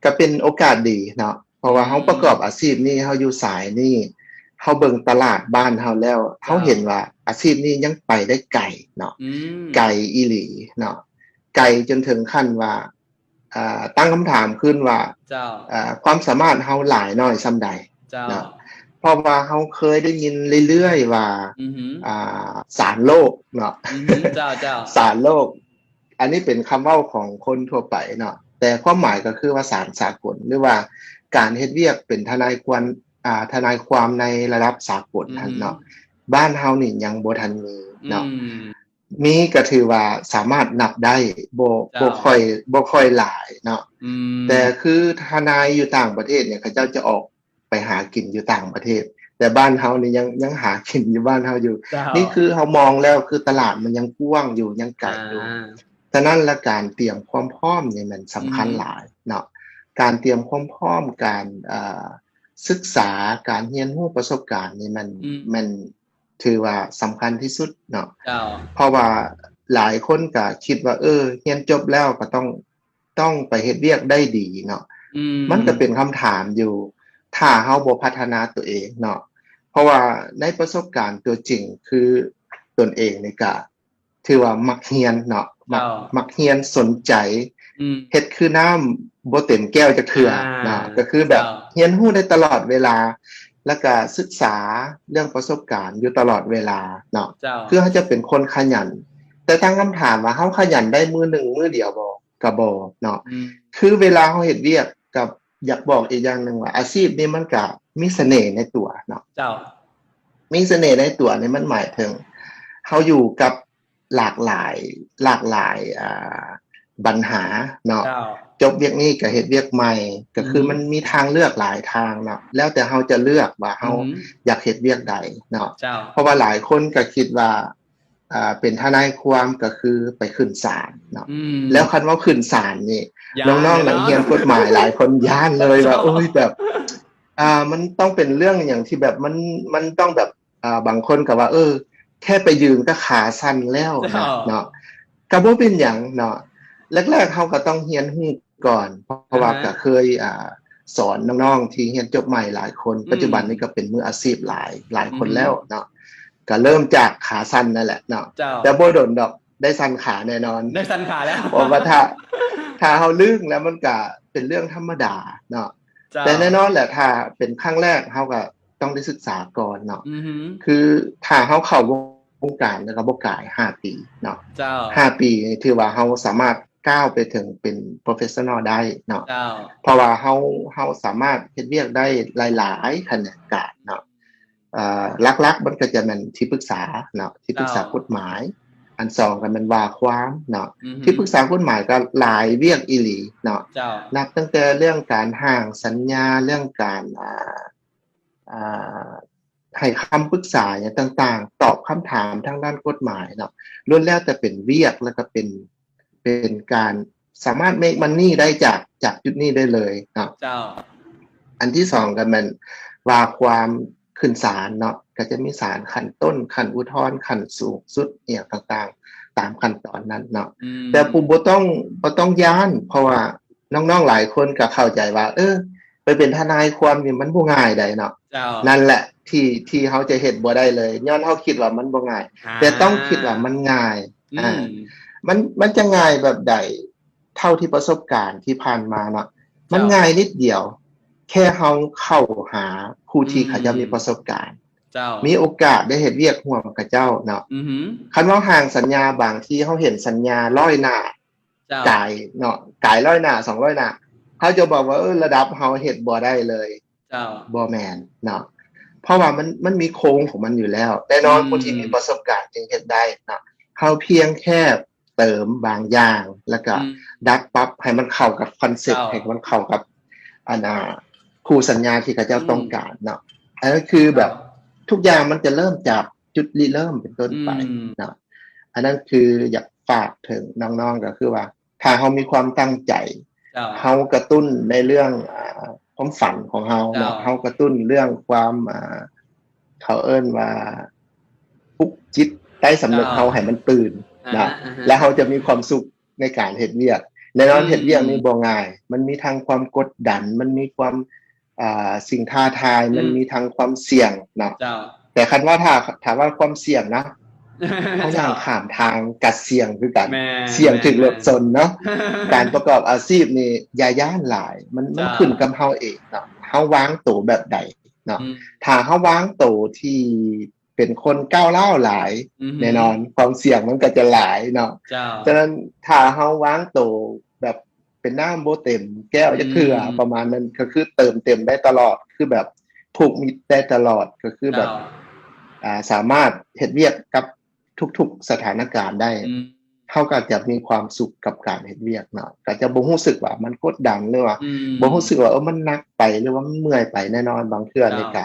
ກໍເປັນໂອກາດດີເນາະ ເພາະວ່າເຮົາ ອືມ ປະກອບອາຊີບນີ້ ເຮົາຢູ່ສາຍນີ້ ເຮົາເບິ່ງຕະຫຼາດບ້ານເຮົາແລ້ວ ເຈົ້າ ເຮົາເຫັນວ່າອາຊີບນີ້ຍັງໄປໄດ້ໄກເນາະ ອືມ ໄກອີ່ຫຼີເນາະ ໄກຈົນເຖິງຂັ້ນວ່າ ອ່າ ຕັ້ງຄຳຖາມຂຶ້ນວ່າ ເຈົ້າ ອ່າ ຄວາມສາມາດເຮົາຫຼາຍໜ້ອຍສ່ຳໃດ ເຈົ້າ ເນາະ ເພາະວ່າເຮົາເຄີຍໄດ້ຍິນເລື້ອຍໆວ່າ ອືຮຶ ອ່າ ສານໂລກເນາະ ອືຮຶ ເຈົ້າ ເຈົ້າ ສານໂລກ ອັນນີ້ເປັນຄຳເວົ້າຂອງຄົນທົ່ວໄປເນາະ ແຕ່ຄວາມໝາຍກໍຄືວ່າສານສາກົນ ຫຼືວ່າການເຮັດວຽກເປັນທະນາຍຄວາມ ອ່າ ທະນາຍຄວາມໃນລະດັບສາກົນຫັ້ນເນາະ ອືມ ບ້ານເຮົານີ້ຍັງບໍ່ທັນມີເນາະ ອືມ ມີກໍຖືວ່າສາມາດນັບໄດ້ ບໍ່ ເຈົ້າ ບໍ່ຄ່ອຍ ບໍ່ຄ່ອຍຫຼາຍເນາະ ອືມ ແຕ່ຄືທະນາຍຢູ່ຕ່າງປະເທດນີ້ ເຂົາເຈົ້າຈະອອກ ໄປຫາກິນຢູ່ຕ່າງປະເທດ ແຕ່ບ້ານເຮົານີ້ຍັງ ຍັງຫາກິນຢູ່ບ້ານເຮົາຢູ່ ເຈົ້າ ນີ້ຄືເຮົາມອງແລ້ວ ຄືຕະຫຼາດມັນຍັງກວ້າງຢູ່ ຍັງໄກຢູ່ ອາ ສະນັ້ນລະ ການຕຽມຄວາມພ້ອມນີ້ແມ່ນສຳຄັນ ອືມ ຫຼາຍເນາະ ການຕຽມຄວາມພ້ອມ ການ ເອີ ສຶກສາ ການຮຽນຮູ້ປະສົບການນີ້ແມ່ນ ອືມ ແມ່ນຖືວ່າສຳຄັນທີ່ສຸດເນາະ ເຈົ້າ ເພາະວ່າຫຼາຍຄົນກະຄິດວ່າ ເອີ ຮຽນຈົບແລ້ວກໍຕ້ອງ ຕ້ອງໄປເຮັດວຽກໄດ້ດີເນາະ ອືມ ມັນກໍເປັນຄຳຖາມຢູ່ ຖ້າເຮົາບໍ່ພັດທະນາຕົວເອງເນາະ ເພາະວ່າໃນປະສົບການຕົວຈິງ ຄືຕົນເອງນີ້ກະຖືວ່າມັກຮຽນເນາະ ມັກ ເຈົ້າ ມັກຮຽນ ສົນໃຈ ອືມ ເຮັດຄືນ້ຳບໍ່ເຕັມແກ້ວຈັກເທື່ອ ອາ ເນາະ ກໍຄືແບບ ເຈົ້າ ຮຽນຮູ້ໄດ້ຕະຫຼອດເວລາ ແລ້ວກະສຶກສາເລື່ອງປະສົບການຢູ່ຕະຫຼອດເວລາເນາະ ເຈົ້າ ຄືເຮົາຈະເປັນຄົນຂະຫຍັນ ແຕ່ຕັ້ງຄຳຖາມວ່າເຮົາຂະຫຍັນໄດ້ມື້ໜຶ່ງມື້ດຽວບໍ່? ກໍບໍ່ເນາະ ອືມ ຄືເວລາເຮົາເຮັດວຽກ ກໍຢາກບອກອີກຢ່າງໜຶ່ງວ່າ ອາຊີບນີ້ມັນກະມີສະເໜ່ໃນຕົວເນາະ ເຈົ້າ ມີສະເໜ່ໃນຕົວນີ້ ມັນໝາຍເຖິງເຮົາຢູ່ກັບຫຼາກຫຼາຍ ຫຼາກຫຼາຍ ອ່າ ບັນຫາເນາະ ເຈົ້າ ຈົບວຽກນີ້ກໍເຮັດວຽກໃໝ່ ກໍຄື ອືມ ມັນມີທາງເລືອກຫຼາຍທາງເນາະ ແລ້ວແຕ່ເຮົາຈະເລືອກວ່າເຮົາ ອືມ ຢາກເຮັດວຽກໃດເນາະ ເຈົ້າ ເພາະວ່າຫຼາຍຄົນກໍຄິດວ່າ ອ່າ ເປັນທະນາຍຄວາມກໍຄືໄປຂຶ້ນສານເນາະ ອືມ ແລ້ວຄັນວ່າຂຶ້ນສານນີ້ ຢ້ານ ນ້ອງໆ ເນາະ ນັກຮຽນກົດໝາຍຫຼາຍຄົນຢ້ານເລີຍວ່າ ເຈົ້າ ໂອ້ຍ ແບບ ອ່າ ມັນຕ້ອງເປັນເລື່ອງຫຍັງທີ່ແບບ ມັນ ມັນຕ້ອງແບບ ອ່າ ບາງຄົນກໍວ່າ ເອີ ແຄ່ໄປຢືນກໍຂາສັ່ນແລ້ວ ເຈົ້າ ເນາະ ກໍບໍ່ເປັນຫຍັງເນາະ ແລກໆ ເຮົາກໍຕ້ອງຮຽນຮູ້ກ່ອນ ເພາະວ່າ ອາຮະ ກໍເຄີຍ ອ່າ ສອນນ້ອງໆ ທີ່ຮຽນຈົບໃໝ່ຫຼາຍຄົນ ອືມ ປັດຈຸບັນນີ້ກໍເປັນມືອາຊີບຫຼາຍ ຫຼາຍຄົນ ອືມ ແລ້ວເນາະ ກໍເລີ່ມຈາກຂາສັ່ນນັ້ນແຫຼະເນາະ ເຈົ້າ ແຕ່ບໍ່ດົນດອກ ໄດ້ສັ່ນຂາແນ່ນອນ ໄດ້ສັ່ນຂາແລ້ວ ເພາະວ່າຖ້າ ຖ້າເຮົາລຶ້ງແລ້ວ ມັນກະເປັນເລື່ອງທຳມະດາເນາະ ເຈົ້າ ແຕ່ແນ່ນອນແຫຼະ ຖ້າເປັນຄັ້ງແລກ ເຮົາກະຕ້ອງໄດ້ສຶກສາກ່ອນເນາະ ອືຮຶ ຄືຖ້າເຮົາເຂົ້າວົງການ ແລ້ວກໍບໍ່ກາຍຫ້າປີເນາະ ເຈົ້າ ຫ້າປີນີ້ຖືວ່າເຮົາສາມາດ ກ້າວໄປເຖິງເປັນ professional ໄດ້ເນາະ ເຈົ້າ ເພາະວ່າເຮົາ ເຮົາສາມາດເຮັດວຽກໄດ້ຫຼາຍໆຂະແໜງການເນາະ ເອີ ຫຼັກໆ ມັນກໍຈະແມ່ນທີ່ປຶກສາເນາະ ທີ່ປຶກສາ ເຈົ້າ ກົດໝາຍ ອັນສອງກໍແມ່ນວ່າຄວາມເນາະ ອືຮຶ ທີ່ປຶກສາກົດໝາຍກໍຫຼາຍວຽກອີ່ຫຼີເນາະ ເຈົ້າ ນັບຕັ້ງແຕ່ເລື່ອງການຮ່າງສັນຍາ ເລື່ອງການ ອ່າ ອ່າ ໃຫ້ຄຳປຶກສາຫຍັງຕ່າງໆ ຕອບຄຳຖາມທາງດ້ານກົດໝາຍເນາະ ລ້ວນແລ້ວແຕ່ເປັນວຽກ ແລ້ວກໍເປັນ ເປັນການສາມາດ make money ໄດ້ຈາກ ຈາກຈຸດນີ້ໄດ້ເລີຍເນາະ. ເຈົ້າ. ອັນທີສອງກໍແມ່ນວ່າຄວາມຂຶ້ນສານເນາະ ກໍຈະມີສານຂັ້ນຕົ້ນ ຂັ້ນອຸທອນ ຂັ້ນສູງສຸດ ອີ່ຫຍັງຕ່າງໆ ຕາມຂັ້ນຕອນນັ້ນເນາະ. ອືມ. ແຕ່ຜູ້ບໍ່ຕ້ອງ ບໍ່ຕ້ອງຢ້ານ ເພາະວ່ານ້ອງໆຫຼາຍຄົນກໍເຂົ້າໃຈວ່າ ເອີ ໄປເປັນທະນາຍຄວາມນີ້ມັນບໍ່ງ່າຍໃດເນາະ. ເຈົ້າ. ນັ້ນແຫຼະທີ່ ທີ່ເຮົາຈະເຮັດບໍ່ໄດ້ເລີຍ ຍ້ອນເຮົາຄິດວ່າມັນບໍ່ງ່າຍ. ອ່າ. ແຕ່ຕ້ອງຄິດວ່າມັນງ່າຍ. ອືມ. ອ່າ ມັນ ມັນຈະງ່າຍແບບໃດ? ເທົ່າທີ່ປະສົບການທີ່ຜ່ານມາເນາະ ມັນ ເຈົ້າ ງ່າຍນິດດຽວ ແຄ່ເຮົາເຂົ້າຫາຜູ້ທີ່ ອືມ ເຂົາເຈົ້າມີປະສົບການ ເຈົ້າ ມີໂອກາດໄດ້ເຮັດວຽກຮ່ວມເຂົາເຈົ້າເນາະ. ອືຮຶ. ຄັນເວົ້າຮ່າງສັນຍາ ບາງທີເຮົາເຫັນສັນຍາຮ້ອຍໜ້າ ເຈົ້າ ກາຍເນາະ ກາຍຮ້ອຍໜ້າ ສອງຮ້ອຍໜ້າ ເຮົາຈະບອກວ່າ ເອີ ລະດັບເຮົາເຮັດບໍ່ໄດ້ເລີຍ. ເຈົ້າ. ບໍ່ແມ່ນເນາະ ເພາະວ່າມັນ ມັນມີໂຄງຂອງມັນຢູ່ແລ້ວ. ແນ່ນອນ ອືມ ຜູ້ທີ່ມີປະສົບການຈຶ່ງເຮັດໄດ້ເນາະ. ເຮົາພຽງແຄ່ເຕີມບາງຢ່າງ ແລ້ວກໍ ອືມ ດັດປັບໃຫ້ມັນເຂົ້າກັບຄອນເຊັບ ເຈົ້າ ໃຫ້ມັນເຂົ້າກັບ ອັນ ອ່າ ຄູ່ສັນຍາທີ່ເຂົາເຈົ້າ ອືມ ຕ້ອງການເນາະ. ອັນນັ້ນຄືແບບ ເຈົ້າ ທຸກຢ່າງມັນຈະເລີ່ມຈາກຈຸດລິເລີ່ມເປັນຕົ້ນໄປ ອືມ ເນາະ. ອັນນັ້ນຄືຢາກຝາກເຖິງນ້ອງໆ ກໍຄືວ່າ ຖ້າເຮົາມີຄວາມຕັ້ງໃຈ ເຈົ້າ ເຮົາກະຕຸ້ນໃນເລື່ອງ ອ່າ ຄວາມຝັນຂອງເຮົາເນາະ ເຈົ້າ ເຮົາກະຕຸ້ນເລື່ອງຄວາມ ອ່າ ເຂົາເອີ້ນວ່າ ປຸກຈິດໃຕ້ສຳນຶກ ເຈົ້າ ເຮົາໃຫ້ມັນຕື່ນເນາະ ອ່າຮະ ອ່າຮະ ແລ້ວເຮົາຈະມີຄວາມສຸກໃນການເຮັດວຽກ. ແນ່ນອນ ອືມ ເຮັດວຽກນີ້ບໍ່ງ່າຍ ມັນມີທັງຄວາມກົດດັນ ມັນມີຄວາມ ອ່າ ສິ່ງທ້າທາຍ ອືມ ມັນມີທັງຄວາມສ່ຽງເນາະ. ເຈົ້າ. ແຕ່ຄັນວ່າ ຖ້າ ຖ້າວ່າຄວາມສ່ຽງເນາະ ເຮົາຍ່າງ ເຈົ້າ ຂ້າມທາງກໍສ່ຽງຄືກັນ ແມ່ນ ສ່ຽງຖືກລົດຊົນເນາະ. ແມ່ນ ການປະກອບອາຊີບນີ້ຢ່າຢ້ານຫຼາຍ ມັນ ເຈົ້າ ມັນຂຶ້ນກັບເຮົາເອງເນາະ ເຮົາວາງໂຕແບບໃດເນາະ. ອືມ. ຖ້າເຮົາວາງໂຕທີ່ເປັນຄົນກ້າວຮ້າວຫຼາຍ ອືຮຶ ແນ່ນອນຄວາມສ່ຽງມັນກໍຈະຫຼາຍເນາະ. ເຈົ້າ. ສະນັ້ນ ຖ້າເຮົາວາງໂຕແບບ ເປັນນ້ຳບໍ່ເຕັມແກ້ວ ອືມ ຈັກເທື່ອ ປະມານນັ້ນ ກໍຄືເຕີມເຕັມໄດ້ຕະຫຼອດ ຄືແບບຜູກມິດໄດ້ຕະຫຼອດ ກໍຄືແບບ ເຈົ້າ ອ່າ ສາມາດເຮັດວຽກກັບທຸກໆສະຖານະການໄດ້ ອືມ ເຮົາກໍຈະມີຄວາມສຸກກັບການເຮັດວຽກເນາະ ກໍຈະບໍ່ຮູ້ສຶກວ່າມັນກົດດັນ ຫຼືວ່າ ອືມ ບໍ່ຮູ້ສຶກວ່າ ເອີ ມັນໜັກໄປ ຫຼືວ່າມັນເມື່ອຍໄປ. ແນ່ນອນ ບາງເທື່ອ ເຈົ້າ ນີ້ກໍ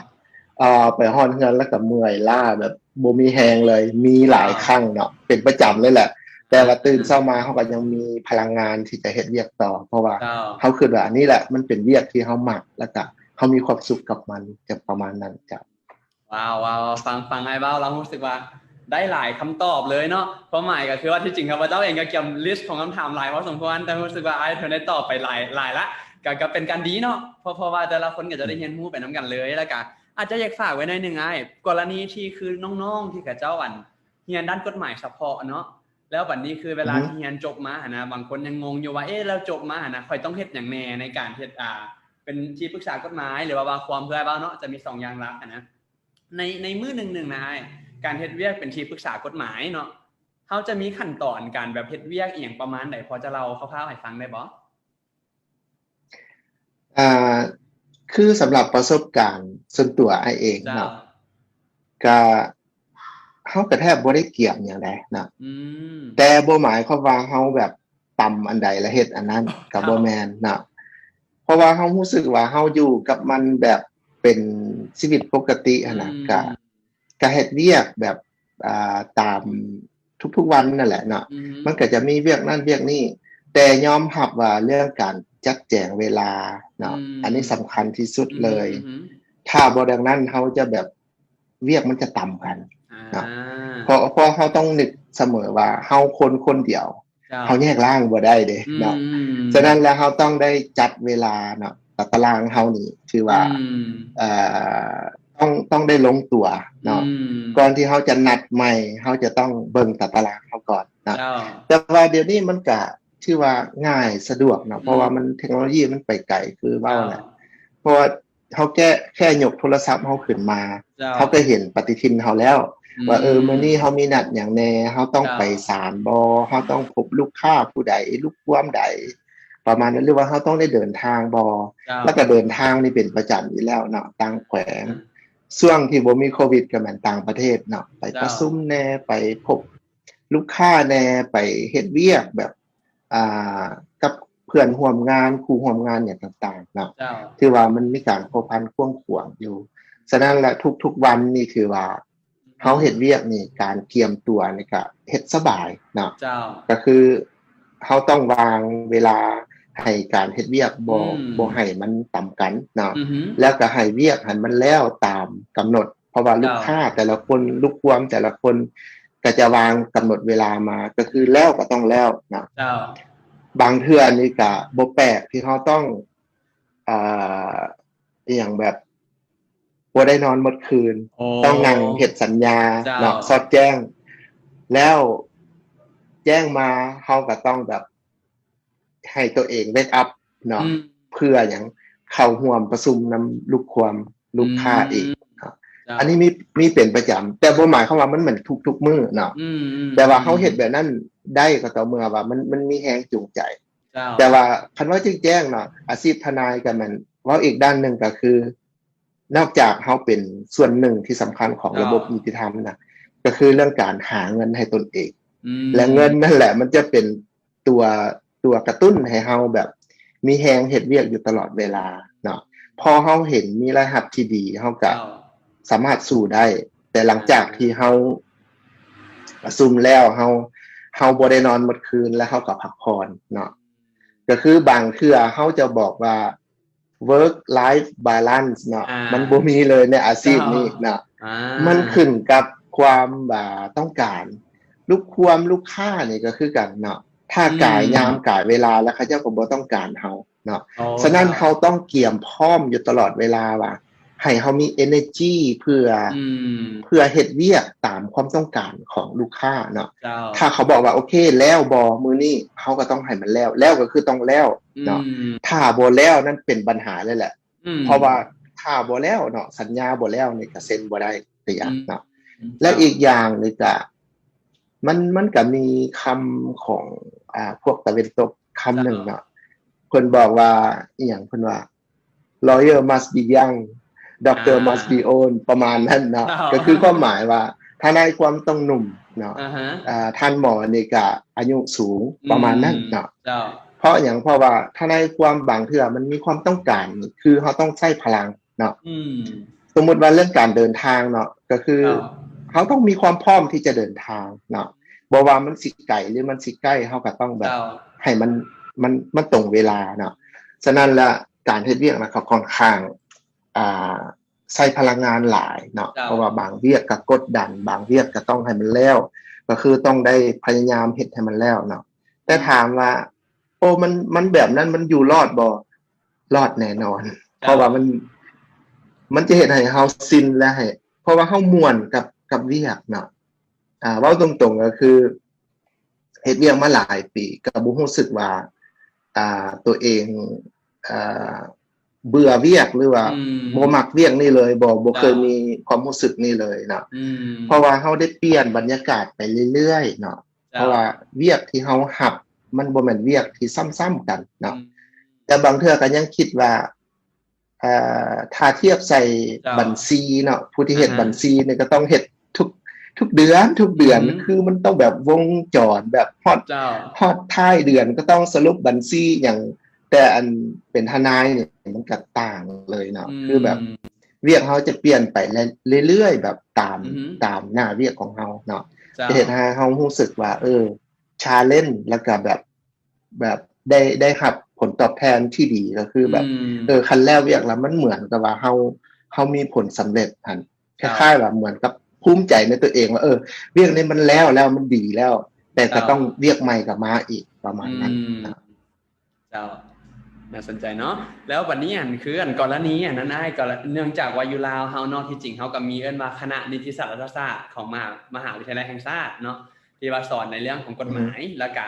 ເອີ ໄປຮອດເຮືອນແລ້ວກໍເມື່ອຍລ້າແບບບໍ່ມີແຮງເລີຍ ມີຫຼາຍ ເຈົ້າ ຄັ້ງເນາະ ເປັນປະຈຳເລີຍແຫຼະ. ແຕ່ວ່າຕື່ນເຊົ້າມາ ເຮົາກໍຍັງມີພະລັງງານທີ່ຈະເຮັດວຽກຕໍ່ ເພາະວ່າ ເຈົ້າ ເຮົາຄິດວ່າອັນນີ້ແຫຼະ ມັນເປັນວຽກທີ່ເຮົາມັກ ແລ້ວກະເຮົາມີຄວາມສຸກກັບມັນ ຈະປະມານນັ້ນເຈົ້າ. ວ້າວ ວ້າວ ຟັງ ຟັງອ້າຍເວົ້າແລ້ວຮູ້ສຶກວ່າໄດ້ຫຼາຍຄຳຕອບເລີຍເນາະ. ຄວາມໝາຍກໍຄືວ່າ ທີ່ຈິງຂ້າພະເຈົ້າເອງກໍກຽມລິສຂອງຄຳຖາມຫຼາຍພໍສົມຄວນ ແຕ່ຮູ້ສຶກວ່າອ້າຍເພິ່ນໄດ້ຕອບໄປຫຼາຍ ຫຼາຍລະ ກໍ ກໍເປັນການດີເນາະ ເພາະ ເພາະວ່າແຕ່ລະຄົນກໍຈະໄດ້ຮຽນຮູ້ໄປນຳກັນເລີຍ. ແລ້ວກະອາດຈະຢາກຝາກໄວ້ໜ້ອຍໜຶ່ງອ້າຍ ກໍລະນີທີ່ຄືນ້ອງໆທີ່ເຂົາເຈົ້າ ອັນ ຮຽນດ້ານກົດໝາຍສະເພາະເນາະ ແລ້ວບັດນີ້ຄືເວລາ ອືຮຶ ທີ່ຮຽນຈົບມາຫັ້ນນະ ບາງຄົນຍັງງົງຢູ່ວ່າ ເອ ແລ້ວຈົບມາຫັ້ນນະ ຂ້ອຍຕ້ອງເຮັດຫຍັງແດ່ໃນການເຮັດ ອ່າ ເປັນທີ່ປຶກສາກົດໝາຍ ຫຼືວ່າ ວ່າຄວາມ ເພື່ອເວົ້າເນາະ ຈະມີສອງຢ່າງຫຼັກຫັ້ນນະ. ໃນ ໃນມື້ໜຶ່ງໆນະອ້າຍ ການເຮັດວຽກເປັນທີ່ປຶກສາກົດໝາຍເນາະ ເຮົາຈະມີຂັ້ນຕອນການແບບເຮັດວຽກອີ່ຫຍັງປະມານໃດ ພໍຈະເລົ່າຄ່າວໆໃຫ້ຟັງໄດ້ບໍ່? ອ່າ ຄືສຳລັບປະສົບການສ່ວນຕົວອ້າຍເອງເນາະ ເຈົ້າ ກະ ເຮົາກະແທບບໍ່ໄດ້ກຽມຫຍັງໃດເນາະ ອືມ ແຕ່ບໍ່ໝາຍຄວາມວ່າເຮົາແບບຕຳອັນໃດລະເຮັດອັນນັ້ນ ກະບໍ່ແມ່ນເນາະ ເພາະວ່າເຮົາຮູ້ສຶກວ່າເຮົາຢູ່ກັບມັນແບບເປັນຊີວິດປົກກະຕິຫັ້ນນະ ອືມ ກະ ກະເຮັດວຽກແບບ ອ່າ ຕາມທຸກໆວັນນັ້ນແຫຼະເນາະ ອືຮຶ ມັນກໍຈະມີວຽກນັ້ນວຽກນີ້ ແຕ່ຍອມຮັບວ່າເລື່ອງການຈັດແຈງເວລາເນາະ ອືມ ອັນນີ້ສຳຄັນທີ່ສຸດເລີຍ ອືຮຶ ອືຮຶ ຖ້າບໍ່ດັ່ງນັ້ນເຮົາຈະແບບ ວຽກມັນຈະຕຳກັນເນາະ ອ່າ ເພາະ ເພາະເຮົາຕ້ອງນຶກສະເໝີວ່າເຮົາຄົນຄົນດຽວ ເຈົ້າ ເຮົາແຍກລ່າງບໍ່ໄດ້ເດ້ເນາະ ອືມ ສະນັ້ນແລ້ວເຮົາຕ້ອງໄດ້ຈັດເວລາເນາະ ຕາຕະລາງເຮົານີ້ຖືວ່າ ອືມ ເອີ ຕ້ອງ ຕ້ອງໄດ້ລົງຕົວເນາະ ອືມ ກ່ອນທີ່ເຮົາຈະນັດໃໝ່ ເຮົາຈະຕ້ອງເບິ່ງຕາຕະລາງເຮົາກ່ອນເນາະ ເຈົ້າ ແຕ່ວ່າດຽວນີ້ມັນກະຖືວ່າງ່າຍສະດວກເນາະ ອືມ ເພາະວ່າມັນ ເທັກໂນໂລຢີມັນໄປໄກຄືເວົ້າແຫຼະ ເຈົ້າ ເພາະວ່າ ເຮົາແຄ່ ແຄ່ຍົກໂທລະສັບເຮົາຂຶ້ນມາ ເຈົ້າ ເຮົາກໍເຫັນປະຕິທິນເຮົາແລ້ວ ອືມ ວ່າ ເອີ ມື້ນີ້ເຮົາມີນັດຫຍັງແດ່ ເຮົາຕ້ອງ ເຈົ້າ ໄປສານບໍ່ ເຮົາຕ້ອງພົບລູກຄ້າຜູ້ໃດ ລູກຄວາມໃດ ປະມານນັ້ນ ຫຼືວ່າເຮົາຕ້ອງໄດ້ເດີນທາງບໍ່ ເຈົ້າ ແລ້ວກໍເດີນທາງນີ້ເປັນປະຈຳຢູ່ແລ້ວເນາະ ຕ່າງແຂວງ ອືມ ຊ່ວງທີ່ບໍ່ມີໂຄວິດກໍແມ່ນຕ່າງປະເທດເນາະ ໄປ ເຈົ້າ ປະຊຸມແດ່ ໄປພົບລູກຄ້າແດ່ ໄປເຮັດວຽກແບບ ອ່າ ກັບເພື່ອນຮ່ວມງານ ຄູ່ຮ່ວມງານຫຍັງຕ່າງໆເນາະ ເຈົ້າ ຖືວ່າມັນມີການພົວພັນກວ້າງຂວາງຢູ່ ສະນັ້ນລະທຸກໆວັນນີ້ຖືວ່າເຮົາເຮັດວຽກນີ້ ການກຽມຕົວນີ້ກະເຮັດສະບາຍເນາະ ເຈົ້າ ກະຄືເຮົາຕ້ອງວາງເວລາໃຫ້ການເຮັດວຽກ ບໍ່ ອືມ ບໍ່ໃຫ້ມັນຕຳກັນເນາະ ອືຮຶ ແລ້ວກະໃຫ້ວຽກຫັ້ນມັນແລ້ວຕາມກຳນົດ ເພາະວ່າ ເຈົ້າ ລູກຄ້າແຕ່ລະຄົນ ລູກຄວາມແຕ່ລະຄົນກະຈະວາງກຳນົດເວລາມາ ກະຄືແລ້ວກະຕ້ອງແລ້ວເນາະ ເຈົ້າ ບາງເທື່ອນີ້ກະບໍ່ແປກທີ່ເຮົາຕ້ອງ ອ່າ ອີ່ຫຍັງແບບບໍ່ໄດ້ນອນໝົດຄືນ ໂອ້ ຕ້ອງນັ່ງເຮັດສັນຍາ ເຈົ້າ ເນາະ ສອດແຈ້ງ ແລ້ວແຈ້ງມາເຮົາກະຕ້ອງແບບໃຫ້ຕົວເອງເວກອັບເນາະ ອືມ ເພື່ອຫຍັງ ເຂົ້າຮ່ວມປະຊຸມນຳລູກຄວາມ ລູກຄ້າ ອືມ ອີກເນາະ ເຈົ້າ ອັນນີ້ມີ ມີເປັນປະຈຳ ແຕ່ບໍ່ໝາຍຄວາມວ່າມັນແມ່ນທຸກໆມື້ເນາະ ອືມໆ ແຕ່ວ່າເຮົາເຮັດແບບນັ້ນໄດ້ກໍຕໍ່ເມື່ອວ່າມັນ ມັນມີແຮງຈູງໃຈ ເຈົ້າ ແຕ່ວ່າຄັນເວົ້າແຈ້ງໆເນາະ ອາຊີບທະນາຍກໍແມ່ນ ເວົ້າອີກດ້ານໜຶ່ງກໍຄື ນອກຈາກເຮົາເປັນສ່ວນໜຶ່ງທີ່ສຳຄັນຂອງ ເຈົ້າ ລະບົບຍຸຕິທຳນະ ກໍຄືເລື່ອງການຫາເງິນໃຫ້ຕົນເອງ ອືມ ແລະເງິນນັ້ນແຫຼະມັນຈະເປັນຕົວ ຕົວກະຕຸ້ນໃຫ້ເຮົາແບບມີແຮງເຮັດວຽກຢູ່ຕະຫຼອດເວລາເນາະ ພໍເຮົາເຫັນມີລາຍຮັບທີ່ດີ ເຮົາກະ ເຈົ້າ ສາມາດສູ້ໄດ້ ແຕ່ຫຼັງຈາກທີ່ເຮົາປະຊຸມແລ້ວ ເຮົາ ເຮົາບໍ່ໄດ້ນອນໝົດຄືນ ແລ້ວເຮົາກະພັກຜ່ອນເນາະ ກະຄືບາງເທື່ອເຮົາຈະບອກວ່າ work life balance ເນາະ ອ່າ ມັນບໍ່ມີເລີຍໃນອາຊີບນີ້ເນາະ ອ່າ ມັນຂຶ້ນກັບຄວາມ ອ່າ ຕ້ອງການ ລູກຄວາມ ລູກຄ້ານີ້ກໍຄືກັນເນາະ ຖ້າ ອືມ ກາຍຍາມກາຍເວລາແລ້ວ ເຂົາເຈົ້າກໍບໍ່ຕ້ອງການເຮົາເນາະ ໂອ້ ສະນັ້ນເຮົາຕ້ອງກຽມພ້ອມຢູ່ຕະຫຼອດເວລາວ່າ ໃຫ້ເຮົາມີ energy ເພື່ອ ອືມ ເພື່ອເຮັດວຽກຕາມຄວາມຕ້ອງການຂອງລູກຄ້າເນາະ ເຈົ້າ ຖ້າເຂົາບອກວ່າ ໂອເຄ ແລ້ວບໍ່ມື້ນີ້ ເຮົາກໍຕ້ອງໃຫ້ມັນແລ້ວ ແລ້ວກໍຄືຕ້ອງແລ້ວເນາະ ອືມ ຖ້າບໍ່ແລ້ວນັ້ນເປັນບັນຫາເລີຍແຫຼະ ອືມ ເພາະວ່າຖ້າບໍ່ແລ້ວເນາະ ສັນຍາບໍ່ແລ້ວນີ້ກໍເຊັນບໍ່ໄດ້ ເປັນຫຍັງເນາະ ອືມ ແລະ ເຈົ້າ ອີກຢ່າງນີ້ກະ ມັນ ມັນກະມີຄຳຂອງ ອ່າ ພວກຕາເວັນຕົກຄຳໜຶ່ງເນາະ ເຈົ້າ ເພິ່ນບອກວ່າ ອີ່ຫຍັງ ເພິ່ນວ່າ lawyer must be young, doctor ອ່າ must be old ປະມານນັ້ນເນາະ ເຈົ້າ ກໍຄືຄວາມໝາຍວ່າທະນາຍຄວາມຕ້ອງໜຸ່ມເນາະ ອ່າຮະ ອ່າ ທ່ານໝໍນີ້ກະອາຍຸສູງ ອືມ ປະມານນັ້ນເນາະ ເຈົ້າ ເພາະຫຍັງ ເພາະວ່າທະນາຍຄວາມບາງເທື່ອມັນມີຄວາມຕ້ອງການ ຄືເຮົາຕ້ອງໃຊ້ພະລັງ ເນາະ ອືມ ສົມມຸດວ່າເລື່ອງການເດີນທາງເນາະ ກໍຄື ເຈົ້າ ເຮົາຕ້ອງມີຄວາມພ້ອມທີ່ຈະເດີນທາງເນາະ ບໍ່ວ່າມັນຊິໄກ ຫຼື ມັນຊິໃກ້ ເຮົາກໍຕ້ອງແບບ ເຈົ້າ ໃຫ້ມັນ ມັນ ມັນຕົງເວລາເນາະ ສະນັ້ນລະ ການເຮັດວຽກນະ ກໍຄ່ອນຂ້າງ ອ່າ ໃຊ້ພະລັງງານຫຼາຍເນາະ ເຈົ້າ ເພາະວ່າບາງວຽກກໍກົດດັນ ບາງວຽກກໍຕ້ອງໃຫ້ມັນແລ້ວ ກໍຄືຕ້ອງໄດ້ພະຍາຍາມເຮັດໃຫ້ມັນແລ້ວເນາະ ແຕ່ ອືມ ຖາມວ່າ ໂອ້ ມັນ ມັນແບບນັ້ນມັນຢູ່ລອດບໍ່? ລອດແນ່ນອນ ເຈົ້າ ເພາະວ່າມັນ ມັນຈະເຮັດໃຫ້ເຮົາຊິນ ແລະ ໃຫ້ ເພາະວ່າເຮົາມ່ວນກັບ ກັບວຽກເນາະ ອ່າ ເວົ້າຕົງໆ ກໍຄືເຮັດວຽກມາຫຼາຍປີ ກໍບໍ່ຮູ້ສຶກວ່າ ອ່າ ຕົວເອງ ອ່າ ເບື່ອວຽກ ຫຼືວ່າ ອືມ ບໍ່ມັກວຽກນີ້ເລີຍ ບໍ່ ບໍ່ເຄີຍ ເຈົ້າ ມີຄວາມຮູ້ສຶກນີ້ເລີຍເນາະ ອືມ ເພາະວ່າເຮົາໄດ້ປ່ຽນບັນຍາກາດໄປເລື້ອຍໆເນາະ ເຈົ້າ ເພາະວ່າວຽກທີ່ເຮົາຮັບ ມັນບໍ່ແມ່ນວຽກທີ່ຊ້ຳໆກັນເນາະ ອືມ ແຕ່ບາງເທື່ອກໍຍັງຄິດວ່າ ເອີ ຖ້າທຽບໃສ່ ເຈົ້າ ບັນຊີເນາະ ຜູ້ທີ່ເຮັດ ອ່າຮະ ບັນຊີນີ້ກໍຕ້ອງເຮັດທຸກ ທຸກເດືອນ ທຸກເດືອນ ອືຮຶ ຄືມັນຕ້ອງແບບວົງຈອນ ແບບຮອດ ເຈົ້າ ຮອດທ້າຍເດືອນກໍຕ້ອງສະຫຼຸບບັນຊີຫຍັງ ແຕ່ອັນເປັນທະນາຍນີ້ມັນກໍຕ່າງເລີຍເນາະ ອືມ ຄືແບບວຽກເຮົາຈະປ່ຽນໄປເລື້ອຍໆ ແບບຕາມ ອືຮຶ ຕາມໜ້າວຽກຂອງເຮົາເນາະ ເຈົ້າ ຈະເຮັດໃຫ້ເຮົາຮູ້ສຶກວ່າ ເອີ challenge ແລ້ວກໍແບບ ແບບໄດ້ ໄດ້ຮັບຜົນຕອບແທນທີ່ດີ ກໍຄືແບບ ອືມ ເອີ ຄັນແລ້ວວຽກແລ້ວມັນເໝືອນກັບວ່າເຮົາ ເຮົາມີຜົນສຳເລັດຫັ້ນ ເຈົ້າ ຄ້າຍໆວ່າເໝືອນກັບພູມໃຈໃນຕົວເອງວ່າ ເອີ ວຽກນີ້ມັນແລ້ວແລ້ວ ມັນດີແລ້ວ ແຕ່ກໍ ເຈົ້າ ຕ້ອງວຽກໃໝ່ກໍມາອີກ ປະມານນັ້ນ ອືມ ເຈົ້າ ໜ້າສົນໃຈເນາະ ແລ້ວບັດນີ້ຫັ້ນ ຄືອັນກໍລະນີອັນນັ້ນອ້າຍ ກໍເນື່ອງຈາກວ່າຢູ່ລາວເຮົາເນາະ ທີ່ຈິງເຮົາກໍມີເອີ້ນວ່າຄະນະນິຕິສາດລັດຖະສາດຂອງມະຫາ ມະຫາວິທະຍາໄລແຫ່ງຊາດເນາະ ທີ່ວ່າສອນໃນເລື່ອງຂອງກົດໝາຍ ອືມ ແລ້ວກະ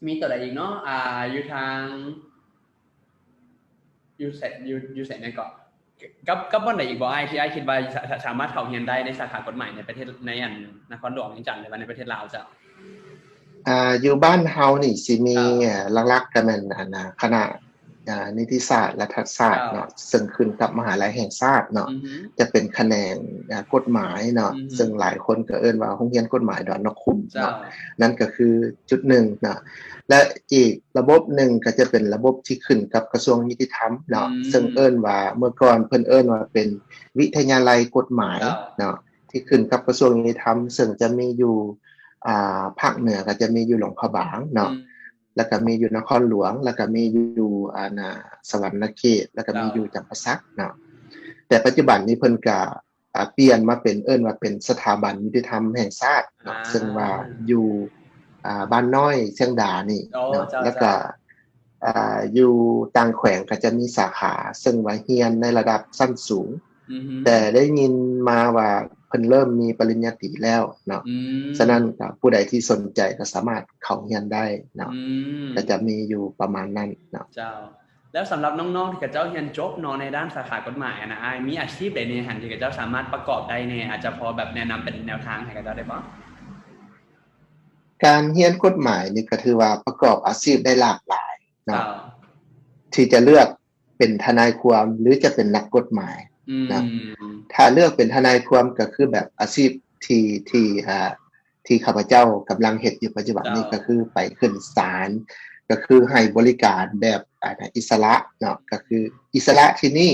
ມີຕົວໃດອີກເນາະ ອ່າ ຢູ່ທາງ ຢູ່ໃສ ຢູ່ ຢູ່ໃສແດ່ເກາະ ກັບ ກັບບ່ອນໃດອີກບໍ່ອ້າຍ ທີ່ອ້າຍຄິດວ່າສາ ສາ ສາມາດເຂົ້າຮຽນໄດ້ໃນສາຂາກົດໝາຍໃນປະເທດ ໃນອັນນະຄອນຫຼວງວຽງຈັນ ຫຼືວ່າໃນປະເທດລາວເຈົ້າ? ອ່າ ຢູ່ບ້ານເຮົານີ້ຊິມີ ເຈົ້າ ຫຼັກໆກໍແມ່ນອັນນະ ຄະນະ ອ່າ ນິຕິສາດ ລັດຖະສາດ ເຈົ້າ ເນາະ ເຊິ່ງຂຶ້ນກັບມະຫາໄລແຫ່ງຊາດເນາະ ອືຮຶ ຈະເປັນຂະແໜງ ອ່າ ກົດໝາຍເນາະ ອືຮຶ ເຊິ່ງຫຼາຍຄົນກໍເອີ້ນວ່າໂຮງຮຽນກົດໝາຍດອນນະຄຸມ ເຈົ້າ ເນາະ ນັ້ນກໍຄືຈຸດໜຶ່ງເນາະ ແລະ ອີກລະບົບໜຶ່ງກໍຈະເປັນລະບົບທີ່ຂຶ້ນກັບກະຊວງຍຸຕິທຳເນາະ ອືມ ເຊິ່ງເອີ້ນວ່າ ເມື່ອກ່ອນເພິ່ນເອີ້ນວ່າເປັນວິທະຍາໄລກົດໝາຍ ເຈົ້າ ເນາະ ທີ່ຂຶ້ນກັບກະຊວງຍຸຕິທຳ ເຊິ່ງຈະມີຢູ່ ອ່າ ພາກເໜືອກໍຈະມີຢູ່ຫຼວງພະບາງເນາະ ອືມ ແລ້ວກໍມີຢູ່ນະຄອນຫຼວງ ແລ້ວກໍມີຢູ່ ອ່າ ນະ ສະຫວັນນະເຂດ ແລ້ວກໍມີ ເຈົ້າ ຢູ່ຈຳປາສັກເນາະ ແຕ່ປັດຈຸບັນນີ້ເພິ່ນກໍ ອ່າ ປ່ຽນມາເປັນ ເອີ້ນວ່າເປັນສະຖາບັນຍຸຕິທຳແຫ່ງຊາດເນາະ ອ່າ ເຊິ່ງວ່າຢູ່ ອ່າ ບ້ານນ້ອຍຊຽງດານີ້ ໂອ້ ເນາະ ເຈົ້າ ແລ້ວກໍ ເຈົ້າ ອ່າ ຢູ່ຕ່າງແຂວງກໍຈະມີສາຂາ ເຊິ່ງວ່າຮຽນໃນລະດັບຊັ້ນສູງ ອືຮຶ ແຕ່ໄດ້ຍິນມາວ່າເພິ່ນເລີ່ມມີປະລິນຍາຕີແລ້ວເນາະ ອືມ ສະນັ້ນກໍຜູ້ໃດທີ່ສົນໃຈກໍສາມາດເຂົ້າຮຽນໄດ້ເນາະ ອືມ ກໍຈະມີຢູ່ປະມານນັ້ນເນາະ ເຈົ້າ. ແລ້ວສຳລັບນ້ອງໆທີ່ເຂົາເຈົ້າຮຽນຈົບເນາະ ໃນດ້ານສາຂາກົດໝາຍຫັ້ນນະອ້າຍ ມີອາຊີບໃດແດ່ຫັ້ນທີ່ເຂົາເຈົ້າສາມາດປະກອບໄດ້ແດ່? ອາດຈະພໍແບບແນະນຳເປັນແນວທາງໃຫ້ເຂົາເຈົ້າໄດ້ບໍ່? ການຮຽນກົດໝາຍນີ້ກໍຖືວ່າປະກອບອາຊີບໄດ້ຫຼາກຫຼາຍເນາະ ເຈົ້າ ທີ່ຈະເລືອກເປັນທະນາຍຄວາມ ຫຼື ຈະເປັນນັກກົດໝາຍ ອືມ ເນາະ ຖ້າເລືອກເປັນທະນາຍຄວາມກໍຄືແບບອາຊີບທີ່ ທີ່ ອ່າ ທີ່ຂ້າພະເຈົ້າກຳລັງເຮັດຢູ່ປັດຈຸບັນນີ້ ເຈົ້າ ກໍຄືໄປຂຶ້ນສານ ກໍຄືໃຫ້ບໍລິການແບບ ອ່າ ອິດສະຫຼະເນາະ ກໍຄືອິດສະຫຼະທີ່ນີ້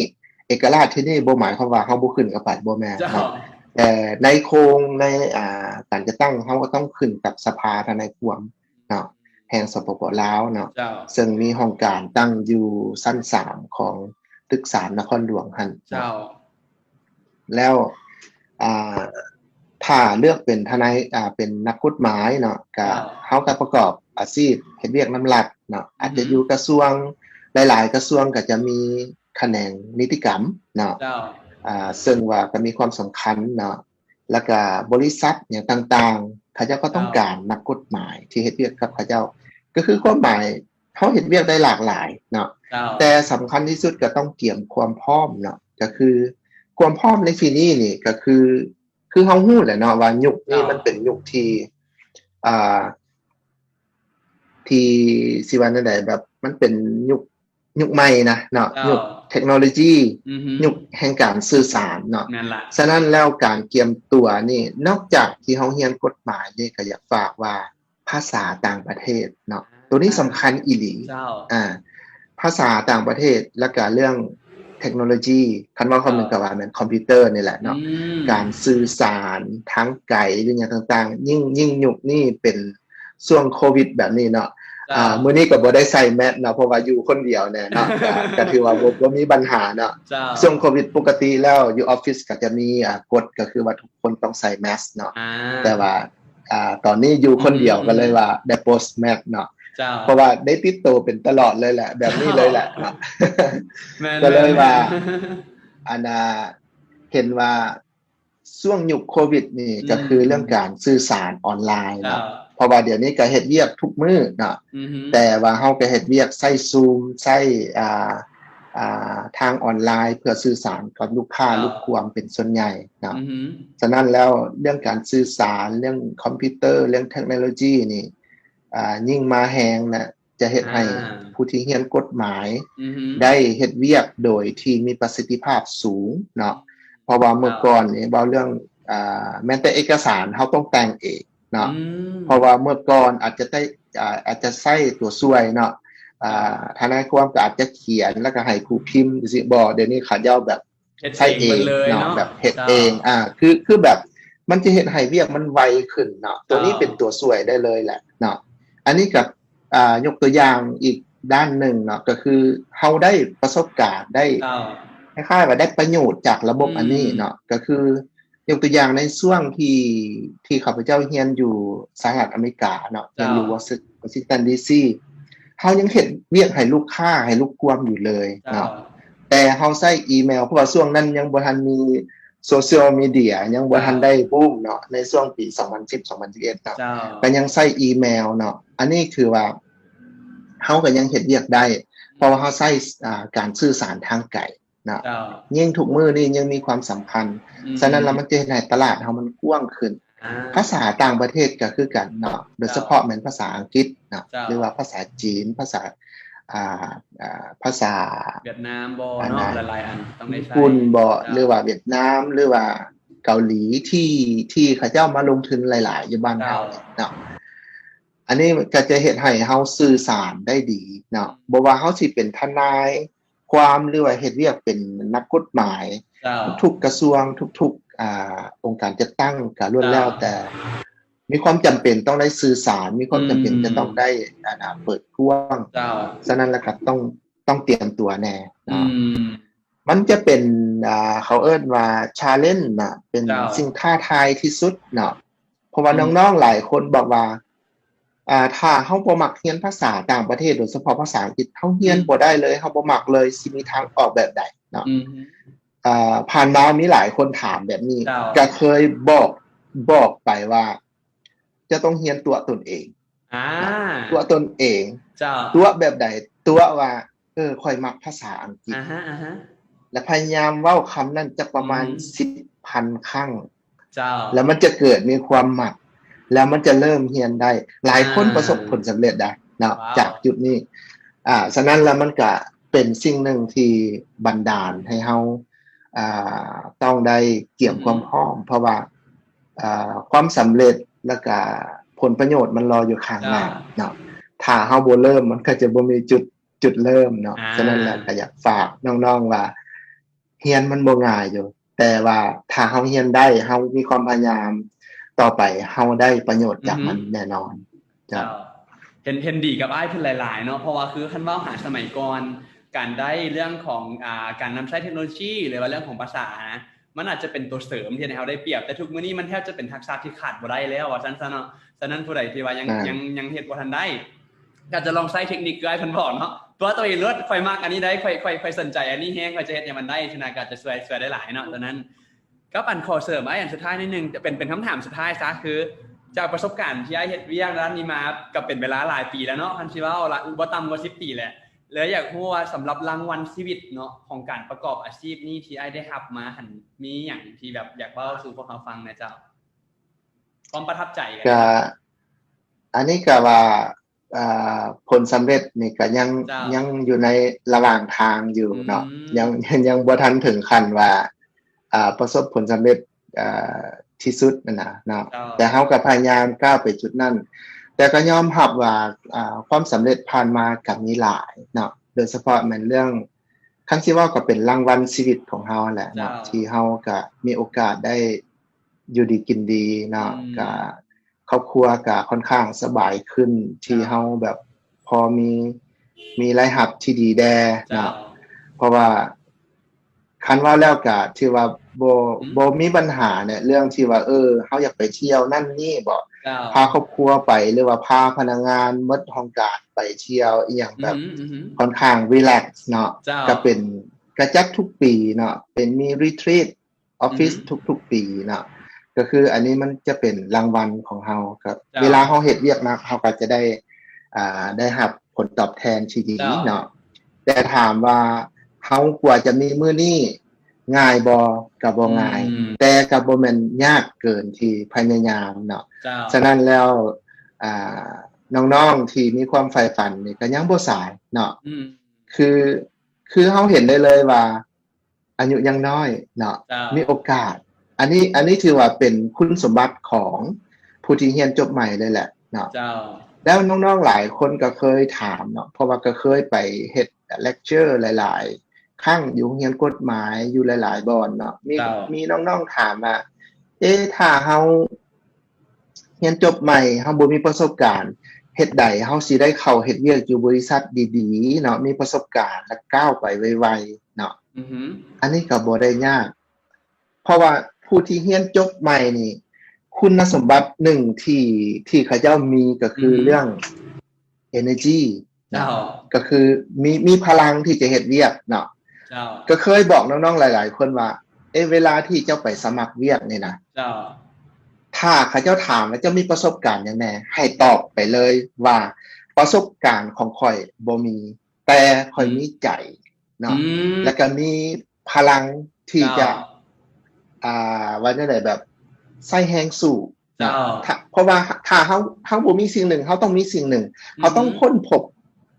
ເອກະລາດທີ່ນີ້ບໍ່ໝາຍຄວາມວ່າເຮົາບໍ່ຂຶ້ນກັບໃຜ ບໍ່ແມ່ນເນາະ ເຈົ້າ ແຕ່ໃນໂຄງ ໃນ ອ່າ ການຈັດຕັ້ງ ເຮົາກໍຕ້ອງຂຶ້ນກັບສະພາທະນາຍຄວາມເນາະ ແຫ່ງ ສປປ ລາວເນາະ ເຈົ້າ ເຊິ່ງມີຫ້ອງການຕັ້ງຢູ່ຊັ້ນສາມຂອງຕຶກສານນະຄອນຫຼວງຫັ້ນເນາະ ເຈົ້າ ແລ້ວ ອ່າ ຖ້າເລືອກເປັນທະນາຍ ອ່າ ເປັນນັກກົດໝາຍເນາະ ກະ ເຈົ້າ ເຮົາກະປະກອບອາຊີບເຮັດວຽກນຳລັດເນາະ ອືຮຶ ອາດຈະຢູ່ກະຊວງ ຫຼາຍໆກະຊວງກະຈະມີຂະແໜງນິຕິກຳເນາະ ເຈົ້າ ອ່າ ເຊິ່ງວ່າກະມີຄວາມສຳຄັນເນາະ ແລ້ວກະບໍລິສັດຫຍັງຕ່າງໆ ເຂົາເຈົ້າກໍຕ້ອງ ເຈົ້າ ການນັກກົດໝາຍທີ່ເຮັດວຽກກັບເຂົາເຈົ້າ ກໍຄືຄວາມໝາຍ ເຮົາເຮັດວຽກໄດ້ຫຼາກຫຼາຍເນາະ ເຈົ້າ ແຕ່ສຳຄັນທີ່ສຸດກໍຕ້ອງກຽມຄວາມພ້ອມເນາະ ກໍຄືຄວາມພ້ອມໃນທີ່ນີ້ນີ້ກໍຄື ຄືເຮົາຮູ້ແຫຼະເນາະວ່າຍຸກນີ້ ເຈົ້າ ມັນເປັນຍຸກທີ່ ອ່າ ທີ່ ຊິວ່າແນວໃດ ແບບມັນເປັນຍຸກ ຍຸກໃໝ່ນະເນາະ ເຈົ້າ ຍຸກເທັກໂນໂລຢີ ອືຮຶ ຍຸກແຫ່ງການສື່ສານເນາະ ແມ່ນລະ ສະນັ້ນແລ້ວການກຽມຕົວນີ້ ນອກຈາກທີ່ເຮົາຮຽນກົດໝາຍນີ້ ກໍຢາກຝາກວ່າ ພາສາຕ່າງປະເທດເນາະ ອ່າ ໂຕນີ້ສຳຄັນອີ່ຫຼີ ເຈົ້າ ອ່າ ພາສາຕ່າງປະເທດ ແລ້ວກະເລື່ອງເທັກໂນໂລຢີ ຄັນເວົ້າຄຳໜຶ່ງ ເຈົ້າ ກະວ່າແມ່ນຄອມພິວເຕີນີ້ແຫຼະເນາະ ອືມ ການສື່ສານທາງໄກ ຫຼືຫຍັງຕ່າງໆ ຍິ່ງ ຍິ່ງຍຸກນີ້ເປັນຊ່ວງໂຄວິດແບບນີ້ເນາະ ເຈົ້າ ອ່າ ມື້ນີ້ກໍບໍ່ໄດ້ໃສ່ແມັດເນາະ ເພາະວ່າຢູ່ຄົນດຽວແນ່ເນາະ ກະ ກະຖືວ່າບໍ່ ບໍ່ມີບັນຫາເນາະ ເຈົ້າ ຊ່ວງໂຄວິດປົກກະຕິແລ້ວຢູ່ອອບຟິດກໍຈະມີ ອ່າ ກົດ ກໍຄືວ່າທຸກຄົນຕ້ອງໃສ່ແມັດເນາະ ອ່າ ແຕ່ວ່າ ອ່າ ຕອນນີ້ຢູ່ຄົນດຽວ ອືມ ກໍເລີຍວ່າໄດ້ໂພສແມັດເນາະ ເຈົ້າ ເພາະວ່າໄດ້ຕິດໂຕເປັນຕະຫຼອດເລີຍແຫຼະ ແບບນີ້ເລີຍແຫຼະເນາະ ແມ່ນ ກໍເລີຍວ່າ ແມ່ນ ອັນນ່າ ເຫັນວ່າຊ່ວງຍຸກໂຄວິດນີ້ ອືມ ກໍຄືເລື່ອງການສື່ສານອອນລາຍເນາະ ເຈົ້າ ເພາະວ່າດຽວນີ້ກໍເຮັດວຽກທຸກມື້ເນາະ ອືຮຶ ແຕ່ວ່າເຮົາກໍເຮັດວຽກໃຊ້ຊູມ ໃຊ້ ອ່າ ອ່າ ທາງອອນລາຍ ເພື່ອສື່ສານກັບລູກຄ້າ ເຈົ້າ ລູກຄວາມເປັນສ່ວນໃຫຍ່ເນາະ ອືຮຶ ສະນັ້ນແລ້ວເລື່ອງການສື່ສານ ເລື່ອງຄອມພິວເຕີ ເລື່ອງເທັກໂນໂລຢີນີ້ ອ່າ ຍິ່ງມາແຮງນະ ຈະເຮັດໃຫ້ ອ່າ ຜູ້ທີ່ຮຽນກົດໝາຍ ອືຮຶ ໄດ້ເຮັດວຽກໂດຍທີ່ມີປະສິດທິພາບສູງເນາະ ເພາະວ່າເມື່ອ ເຈົ້າ ກ່ອນນີ້ເວົ້າເລື່ອງ ອ່າ ແມ່ນແຕ່ເອກະສານເຮົາຕ້ອງແຕ່ງເອງເນາະ ອືມ ເພາະວ່າເມື່ອກ່ອນອາດຈະໄດ້ ອ່າ ອາດຈະໃຊ້ຕົວຊ່ວຍເນາະ ອ່າ ເຈົ້າ ທະນາຍຄວາມກໍອາດຈະຂຽນ ແລ້ວກໍໃຫ້ຜູ້ພິມ ຈັ່ງຊີ້ ບໍ່ ດຽວນີ້ເຂົາເຈົ້າແບບ ເຮັດເອງ ໃຊ້ເອງເບິດເລີຍເນາະ ເນາະ ແບບເຮັດ ເຈົ້າ ເອງ ອ່າ ຄື ຄືແບບມັນຈະເຮັດໃຫ້ວຽກມັນໄວຂຶ້ນເນາະ ໂຕນີ້ ເຈົ້າ ເປັນຕົວຊ່ວຍໄດ້ເລີຍແຫຼະເນາະ ອັນນີ້ກໍ ອ່າ ຍົກຕົວຢ່າງອີກດ້ານໜຶ່ງເນາະ ກໍຄືເຮົາໄດ້ປະສົບການ ໄດ້ ເຈົ້າ ຄ້າຍໆວ່າໄດ້ປະໂຫຍດຈາກລະບົບ ອືມ ອັນນີ້ເນາະ ກໍຄື ຍົກຕົວຢ່າງໃນຊ່ວງທີ່ ທີ່ຂ້າພະເຈົ້າຮຽນຢູ່ສະຫະລັດອາເມລິກາເນາະ ເຈົ້າ ຮຽນຢູ່ວໍຊິງຕັນ ດີຊີ ເຮົາຍັງເຮັດວຽກໃຫ້ລູກຄ້າ ໃຫ້ລູກຄວາມຢູ່ເລີຍເນາະ ເຈົ້າ ແຕ່ເຮົາໃຊ້ອີເມວ ເພາະວ່າຊ່ວງນັ້ນຍັງບໍ່ທັນມີໂຊຊຽວມີເດຍ ຍັງບໍ່ ເຈົ້າ ທັນໄດ້ບູມເນາະ ໃນຊ່ວງປີສອງພັນສິບ ສອງພັນສິບເອັດເນາະ ເຈົ້າ ກໍຍັງໃຊ້ອີເມວເນາະ ອັນນີ້ຖືວ່າເຮົາກໍຍັງເຮັດວຽກໄດ້ ເພາະວ່າເຮົາໃຊ້ ອ່າ ການສື່ສານທາງໄກ ເນາະ ເຈົ້າ ຍິ່ງທຸກມື້ນີ້ຍິ່ງມີຄວາມສຳຄັນ ອືມ ສະນັ້ນແລ້ວມັນຈະເຮັດໃຫ້ຕະຫຼາດເຮົາມັນກວ້າງຂຶ້ນ ອ່າ ພາສາຕ່າງປະເທດກໍຄືກັນເນາະ ໂດຍສະເພາະ ເຈົ້າ ແມ່ນພາສາອັງກິດເນາະ ເຈົ້າ ຫຼືວ່າພາສາຈີນ ພາສາ ອ່າ ອ່າ ພາສາ ຫວຽດນາມບໍ ເນາະ ຫຼາຍໆອັນຕ້ອງໄດ້ໃຊ້ ຍີ່ປຸ່ນບໍ ເຈົ້າ ຫຼືວ່າຫວຽດນາມ ຫຼືວ່າເກົາຫຼີ ທີ່ ທີ່ເຂົາເຈົ້າມາລົງທຶນຫຼາຍໆຢູ່ບ້ານເຮົາ ເຈົ້າ ເນາະ. ອັນນີ້ກໍຈະເຮັດໃຫ້ເຮົາສື່ສານໄດ້ດີເນາະ ອືມ ບໍ່ວ່າເຮົາຊິເປັນທະນາຍຄວາມ ຫຼືວ່າເຮັດວຽກເປັນນັກກົດໝາຍ ເຈົ້າ ທຸກໆກະຊວງ ທຸກໆ ອ່າ ອົງການຈັດຕັ້ງກໍລ້ວນແລ້ວ ເຈົ້າ ແຕ່ມີຄວາມຈຳເປັນຕ້ອງໄດ້ສື່ສານ ມີຄວາມຈຳເປັນ ອືມ ຈະຕ້ອງໄດ້ ອ່າ ເປີດກວ້າງ ເຈົ້າ ສະນັ້ນລະກໍຕ້ອງ ຕ້ອງຕຽມຕົວແດ່ເນາະ ອືມ ມັນຈະເປັນ ອ່າ ເຂົາເອີ້ນວ່າ challenge ນະ ເປັນ ເຈົ້າ ສິ່ງທ້າທາຍທີ່ສຸດເນາະ ເພາະວ່າ ອືມ ນ້ອງໆຫຼາຍຄົນບອກວ່າ ອ່າ ຖ້າເຮົາບໍ່ມັກຮຽນພາສາຕ່າງປະເທດ ໂດຍສະເພາະພາສາອັງກິດ ເຮົາຮຽນ ອືມ ບໍ່ໄດ້ເລີຍ ເຮົາບໍ່ມັກເລີຍ ຊິມີທາງອອກແບບໃດເນາະ ອືມ ອ່າ ຜ່ານມາມີຫຼາຍຄົນຖາມແບບນີ້ ເຈົ້າ ກໍເຄີຍບອກ ບອກໄປວ່າ ເຈົ້າຕ້ອງຮຽນຕົວະຕົນເອງ ອ່າ ຕົວະຕົນເອງ ເຈົ້າ ຕົວະແບບໃດ? ຕົວະວ່າ ເອີ ຂ້ອຍມັກພາສາອັງກິດ ອ່າຮະ ອ່າຮະ ແລະ ພະຍາຍາມເວົ້າຄຳນັ້ນຈັກປະມານ ອືມ ສິບພັນຄັ້ງ ເຈົ້າ ແລ້ວມັນຈະເກີດມີຄວາມມັກ ແລ້ວມັນຈະເລີ່ມຮຽນໄດ້ ຫຼາຍຄົນ ອ່າ ປະສົບຜົນສຳເລັດໄດ໋ເນາະ ວ້າວ ຈາກຈຸດນີ້ ອ່າ ສະນັ້ນແລ້ວມັນກະເປັນສິ່ງໜຶ່ງທີ່ບັນດານໃຫ້ເຮົາ ອ່າ ຕ້ອງໄດ້ກຽມຄວາມ ອືມ ພ້ອມ ເພາະວ່າ ອ່າ ຄວາມສຳເລັດ ແລ້ວກະຜົນປະໂຫຍດມັນລໍຢູ່ຂ້າງໜ້າ ເຈົ້າ ເນາະ ຖ້າເຮົາບໍ່ເລີ່ມ ມັນກໍຈະບໍ່ມີຈຸດ ຈຸດເລີ່ມເນາະ ອ່າ ສະນັ້ນແຫຼະກໍຢາກຝາກນ້ອງໆວ່າ ຮຽນມັນບໍ່ງ່າຍຢູ່ ແຕ່ວ່າຖ້າເຮົາຮຽນໄດ້ ເຮົາມີຄວາມພະຍາຍາມ ຕໍ່ໄປເຮົາໄດ້ປະໂຫຍດຈາກມັນ ອືຮຶ ແນ່ນອນ ເຈົ້າ ເຈົ້າ ເຫັນ ເຫັນດີກັບອ້າຍເພິ່ນຫຼາຍໆເນາະ ເພາະວ່າຄືຄັນເວົ້າຫາສະໄໝກ່ອນ ການໄດ້ເລື່ອງຂອງ ອ່າ ການນຳໃຊ້ເທັກໂນໂລຊີ ຫຼືວ່າເລື່ອງຂອງພາສານະ ມັນອາດຈະເປັນຕົວເສີມທີ່ເຮັດໃຫ້ເຮົາໄດ້ປຽບ ແຕ່ທຸກມື້ນີ້ມັນແທບຈະເປັນທັກສະທີ່ຂາດບໍ່ໄດ້ແລ້ວວ່າຊັ້ນຊະເນາະ. ສະນັ້ນຜູ້ໃດທີ່ວ່າຍັງ ແມ່ນ ຍັງ ຍັງເຮັດບໍ່ທັນໄດ້ ກໍຈະລອງໃຊ້ເທັກນິກຄືອ້າຍເພິ່ນບອກເນາະ ຕົວະຕົວເອງໂລດ ຂ້ອຍມັກອັນນີ້ໄດ໋ ຂ້ອຍ ຂ້ອຍ ຂ້ອຍສົນໃຈອັນນີ້ແຮງ ຂ້ອຍຈະເຮັດໃຫ້ມັນໄດ້ ຊັ້ນນະ ກໍຈະຊ່ວຍ ຊ່ວຍໄດ້ຫຼາຍເນາະ ຕົວນັ້ນ. ກັບອັນຂໍເສີມອ້າຍອັນສຸດທ້າຍໜ້ອຍໜຶ່ງ ເປັນ ເປັນຄຳຖາມສຸດທ້າຍຊະ ຄືຈາກປະສົບການທີ່ອ້າຍເຮັດວຽກດ້ານນີ້ມາ ກໍເປັນເວລາຫຼາຍປີແລ້ວເນາະ ຄັນຊິເວົ້າລະ ບໍ່ຕ່ຳກວ່າສິບປີແຫຼະ ເລີຍຢາກຮູ້ວ່າສຳລັບລາງວັນຊີວິດເນາະ ຂອງການປະກອບອາຊີບນີ້ທີ່ອ້າຍໄດ້ຮັບມາຫັ້ນ ມີຫຍັງທີ່ແບບຢາກເວົ້າສູ່ພວກເຮົາຟັງແດ່ເຈົ້າ? ຄວາມປະທັບໃຈ ກໍ ອັນນີ້ກໍວ່າ ອ່າ ຜົນສຳເລັດນີ້ກໍຍັງ ເຈົ້າ ຍັງຢູ່ໃນລະຫວ່າງທາງຢູ່ເນາະ ອືມ ຍັງ ຍັງບໍ່ທັນເຖິງຂັ້ນວ່າ ອ່າ ປະສົບຜົນສຳເລັດ ອ່າ ທີ່ສຸດນັ້ນນະເນາະ ເຈົ້າ ແຕ່ເຮົາກໍພະຍາຍາມກ້າວໄປຈຸດນັ້ນ ແຕ່ກໍຍອມຮັບວ່າ ອ່າ ຄວາມສຳເລັດຜ່ານມາກໍມີຫຼາຍເນາະ ໂດຍສະເພາະແມ່ນເລື່ອງ ຄັນຊິເວົ້າກໍເປັນລາງວັນຊີວິດຂອງເຮົາແຫຼະເນາະ ເຈົ້າ ທີ່ເຮົາກໍມີໂອກາດໄດ້ຢູ່ດີກິນດີເນາະ ອືມ ກໍຄອບຄົວກໍຄ່ອນຂ້າງສະບາຍຂຶ້ນ ທີ່ ເຈົ້າ ເຮົາແບບພໍມີ ມີລາຍຮັບທີ່ດີແດ່ເນາະ ເຈົ້າ ເພາະວ່າ ຄັນເວົ້າແລ້ວກະຖືວ່າບໍ່ ອືມ ບໍ່ມີບັນຫາແຫຼະ ເລື່ອງທີ່ວ່າ ເອີ ເຮົາຢາກໄປທ່ຽວນັ້ນນີ້ບໍ ເຈົ້າ ພາຄອບຄົວໄປ ຫຼືວ່າພາພະນັກງານໝົດຫ້ອງການໄປທ່ຽວອີ່ຫຍັງແບບ ອືຮຶ ອືຮຶ ຄ່ອນຂ້າງຣີແລັກເນາະ ເຈົ້າ ກະເປັນ ກະຈັດທຸກປີເນາະ ເປັນມີຣີທຣີດ ອອບຟິດ ອືຮຶ ທຸກໆປີເນາະ ກໍຄືອັນນີ້ມັນຈະເປັນລາງວັນຂອງເຮົາ ກໍ ເຈົ້າ ເວລາເຮົາເຮັດວຽກໜັກ ເຮົາກໍຈະໄດ້ ອ່າ ໄດ້ຮັບຜົນຕອບແທນທີ່ດີ ເຈົ້າ ເນາະ ແຕ່ຖາມວ່າເຮົາກວ່າຈະມີມື້ນີ້ງ່າຍບໍ່? ກໍບໍ່ງ່າຍ ອືມ ແຕ່ກໍບໍ່ແມ່ນຍາກເກີນທີ່ພະຍາຍາມເນາະ ເຈົ້າ ສະນັ້ນແລ້ວ ອ່າ ນ້ອງໆທີ່ມີຄວາມໃຝ່ຝັນນີ້ກໍຍັງບໍ່ສາຍເນາະ ອືມ ຄື ຄືເຮົາເຫັນໄດ້ເລີຍວ່າ ອາຍຸຍັງນ້ອຍເນາະ ເຈົ້າ ມີໂອກາດ ອັນນີ້ ອັນນີ້ຖືວ່າເປັນຄຸນສົມບັດຂອງຜູ້ທີ່ຮຽນຈົບໃໝ່ເລີຍແຫຼະເນາະ ເຈົ້າ ແລ້ວນ້ອງໆຫຼາຍຄົນກໍເຄີຍຖາມເນາະ ເພາະວ່າກໍເຄີຍໄປເຮັດເລັກເຈີຫຼາຍໆຄັ້ງ ຢູ່ໂຮງຮຽນກົດໝາຍ ຢູ່ຫຼາຍໆບ່ອນເນາະ ມີ ເຈົ້າ ມີນ້ອງໆຖາມວ່າ ເອ ຖ້າເຮົາ ຮຽນຈົບໃໝ່ ເຮົາບໍ່ມີປະສົບການ ເຮັດໃດເຮົາຊິໄດ້ເຂົ້າເຮັດວຽກຢູ່ບໍລິສັດດີໆເນາະ ມີປະສົບການ ແລະ ກ້າວໄປໄວໆເນາະ ອືຮຶ ອັນນີ້ກໍບໍ່ໄດ້ຍາກ ເພາະວ່າຜູ້ທີ່ຮຽນຈົບໃໝ່ນີ້ ຄຸນນະສົມບັດໜຶ່ງທີ່ ທີ່ເຂົາເຈົ້າມີກໍຄື ອືຮຶ ເລື່ອງ ເອເນີຈີ ເຈົ້າ ກໍຄືມີ ມີພະລັງທີ່ຈະເຮັດວຽກເນາະ ເຈົ້າ ກໍເຄີຍບອກນ້ອງໆຫຼາຍໆຄົນວ່າ ເອ ເວລາທີ່ເຈົ້າໄປສະໝັກວຽກນີ້ນະ ເຈົ້າ ຖ້າເຂົາເຈົ້າຖາມວ່າເຈົ້າມີປະສົບການຫຍັງແດ່ ໃຫ້ຕອບໄປເລີຍວ່າ ປະສົບການຂອງຂ້ອຍບໍ່ມີ ແຕ່ຂ້ອຍ ອືມ ມີໃຈເນາະ ອືມ ແລ້ວກໍມີພະລັງທີ່ຈະ ເຈົ້າ ອ່າ ວ່າແນວໃດ ແບບໃຊ້ແຮງສູ້ ເຈົ້າ ເນາະ ຖ້າ ເພາະວ່າຖ້າເຮົາ ເຮົາບໍ່ມີສິ່ງໜຶ່ງ ເຮົາຕ້ອງມີສິ່ງໜຶ່ງ ອືຮຶ ເຮົາຕ້ອງຄົ້ນພົບ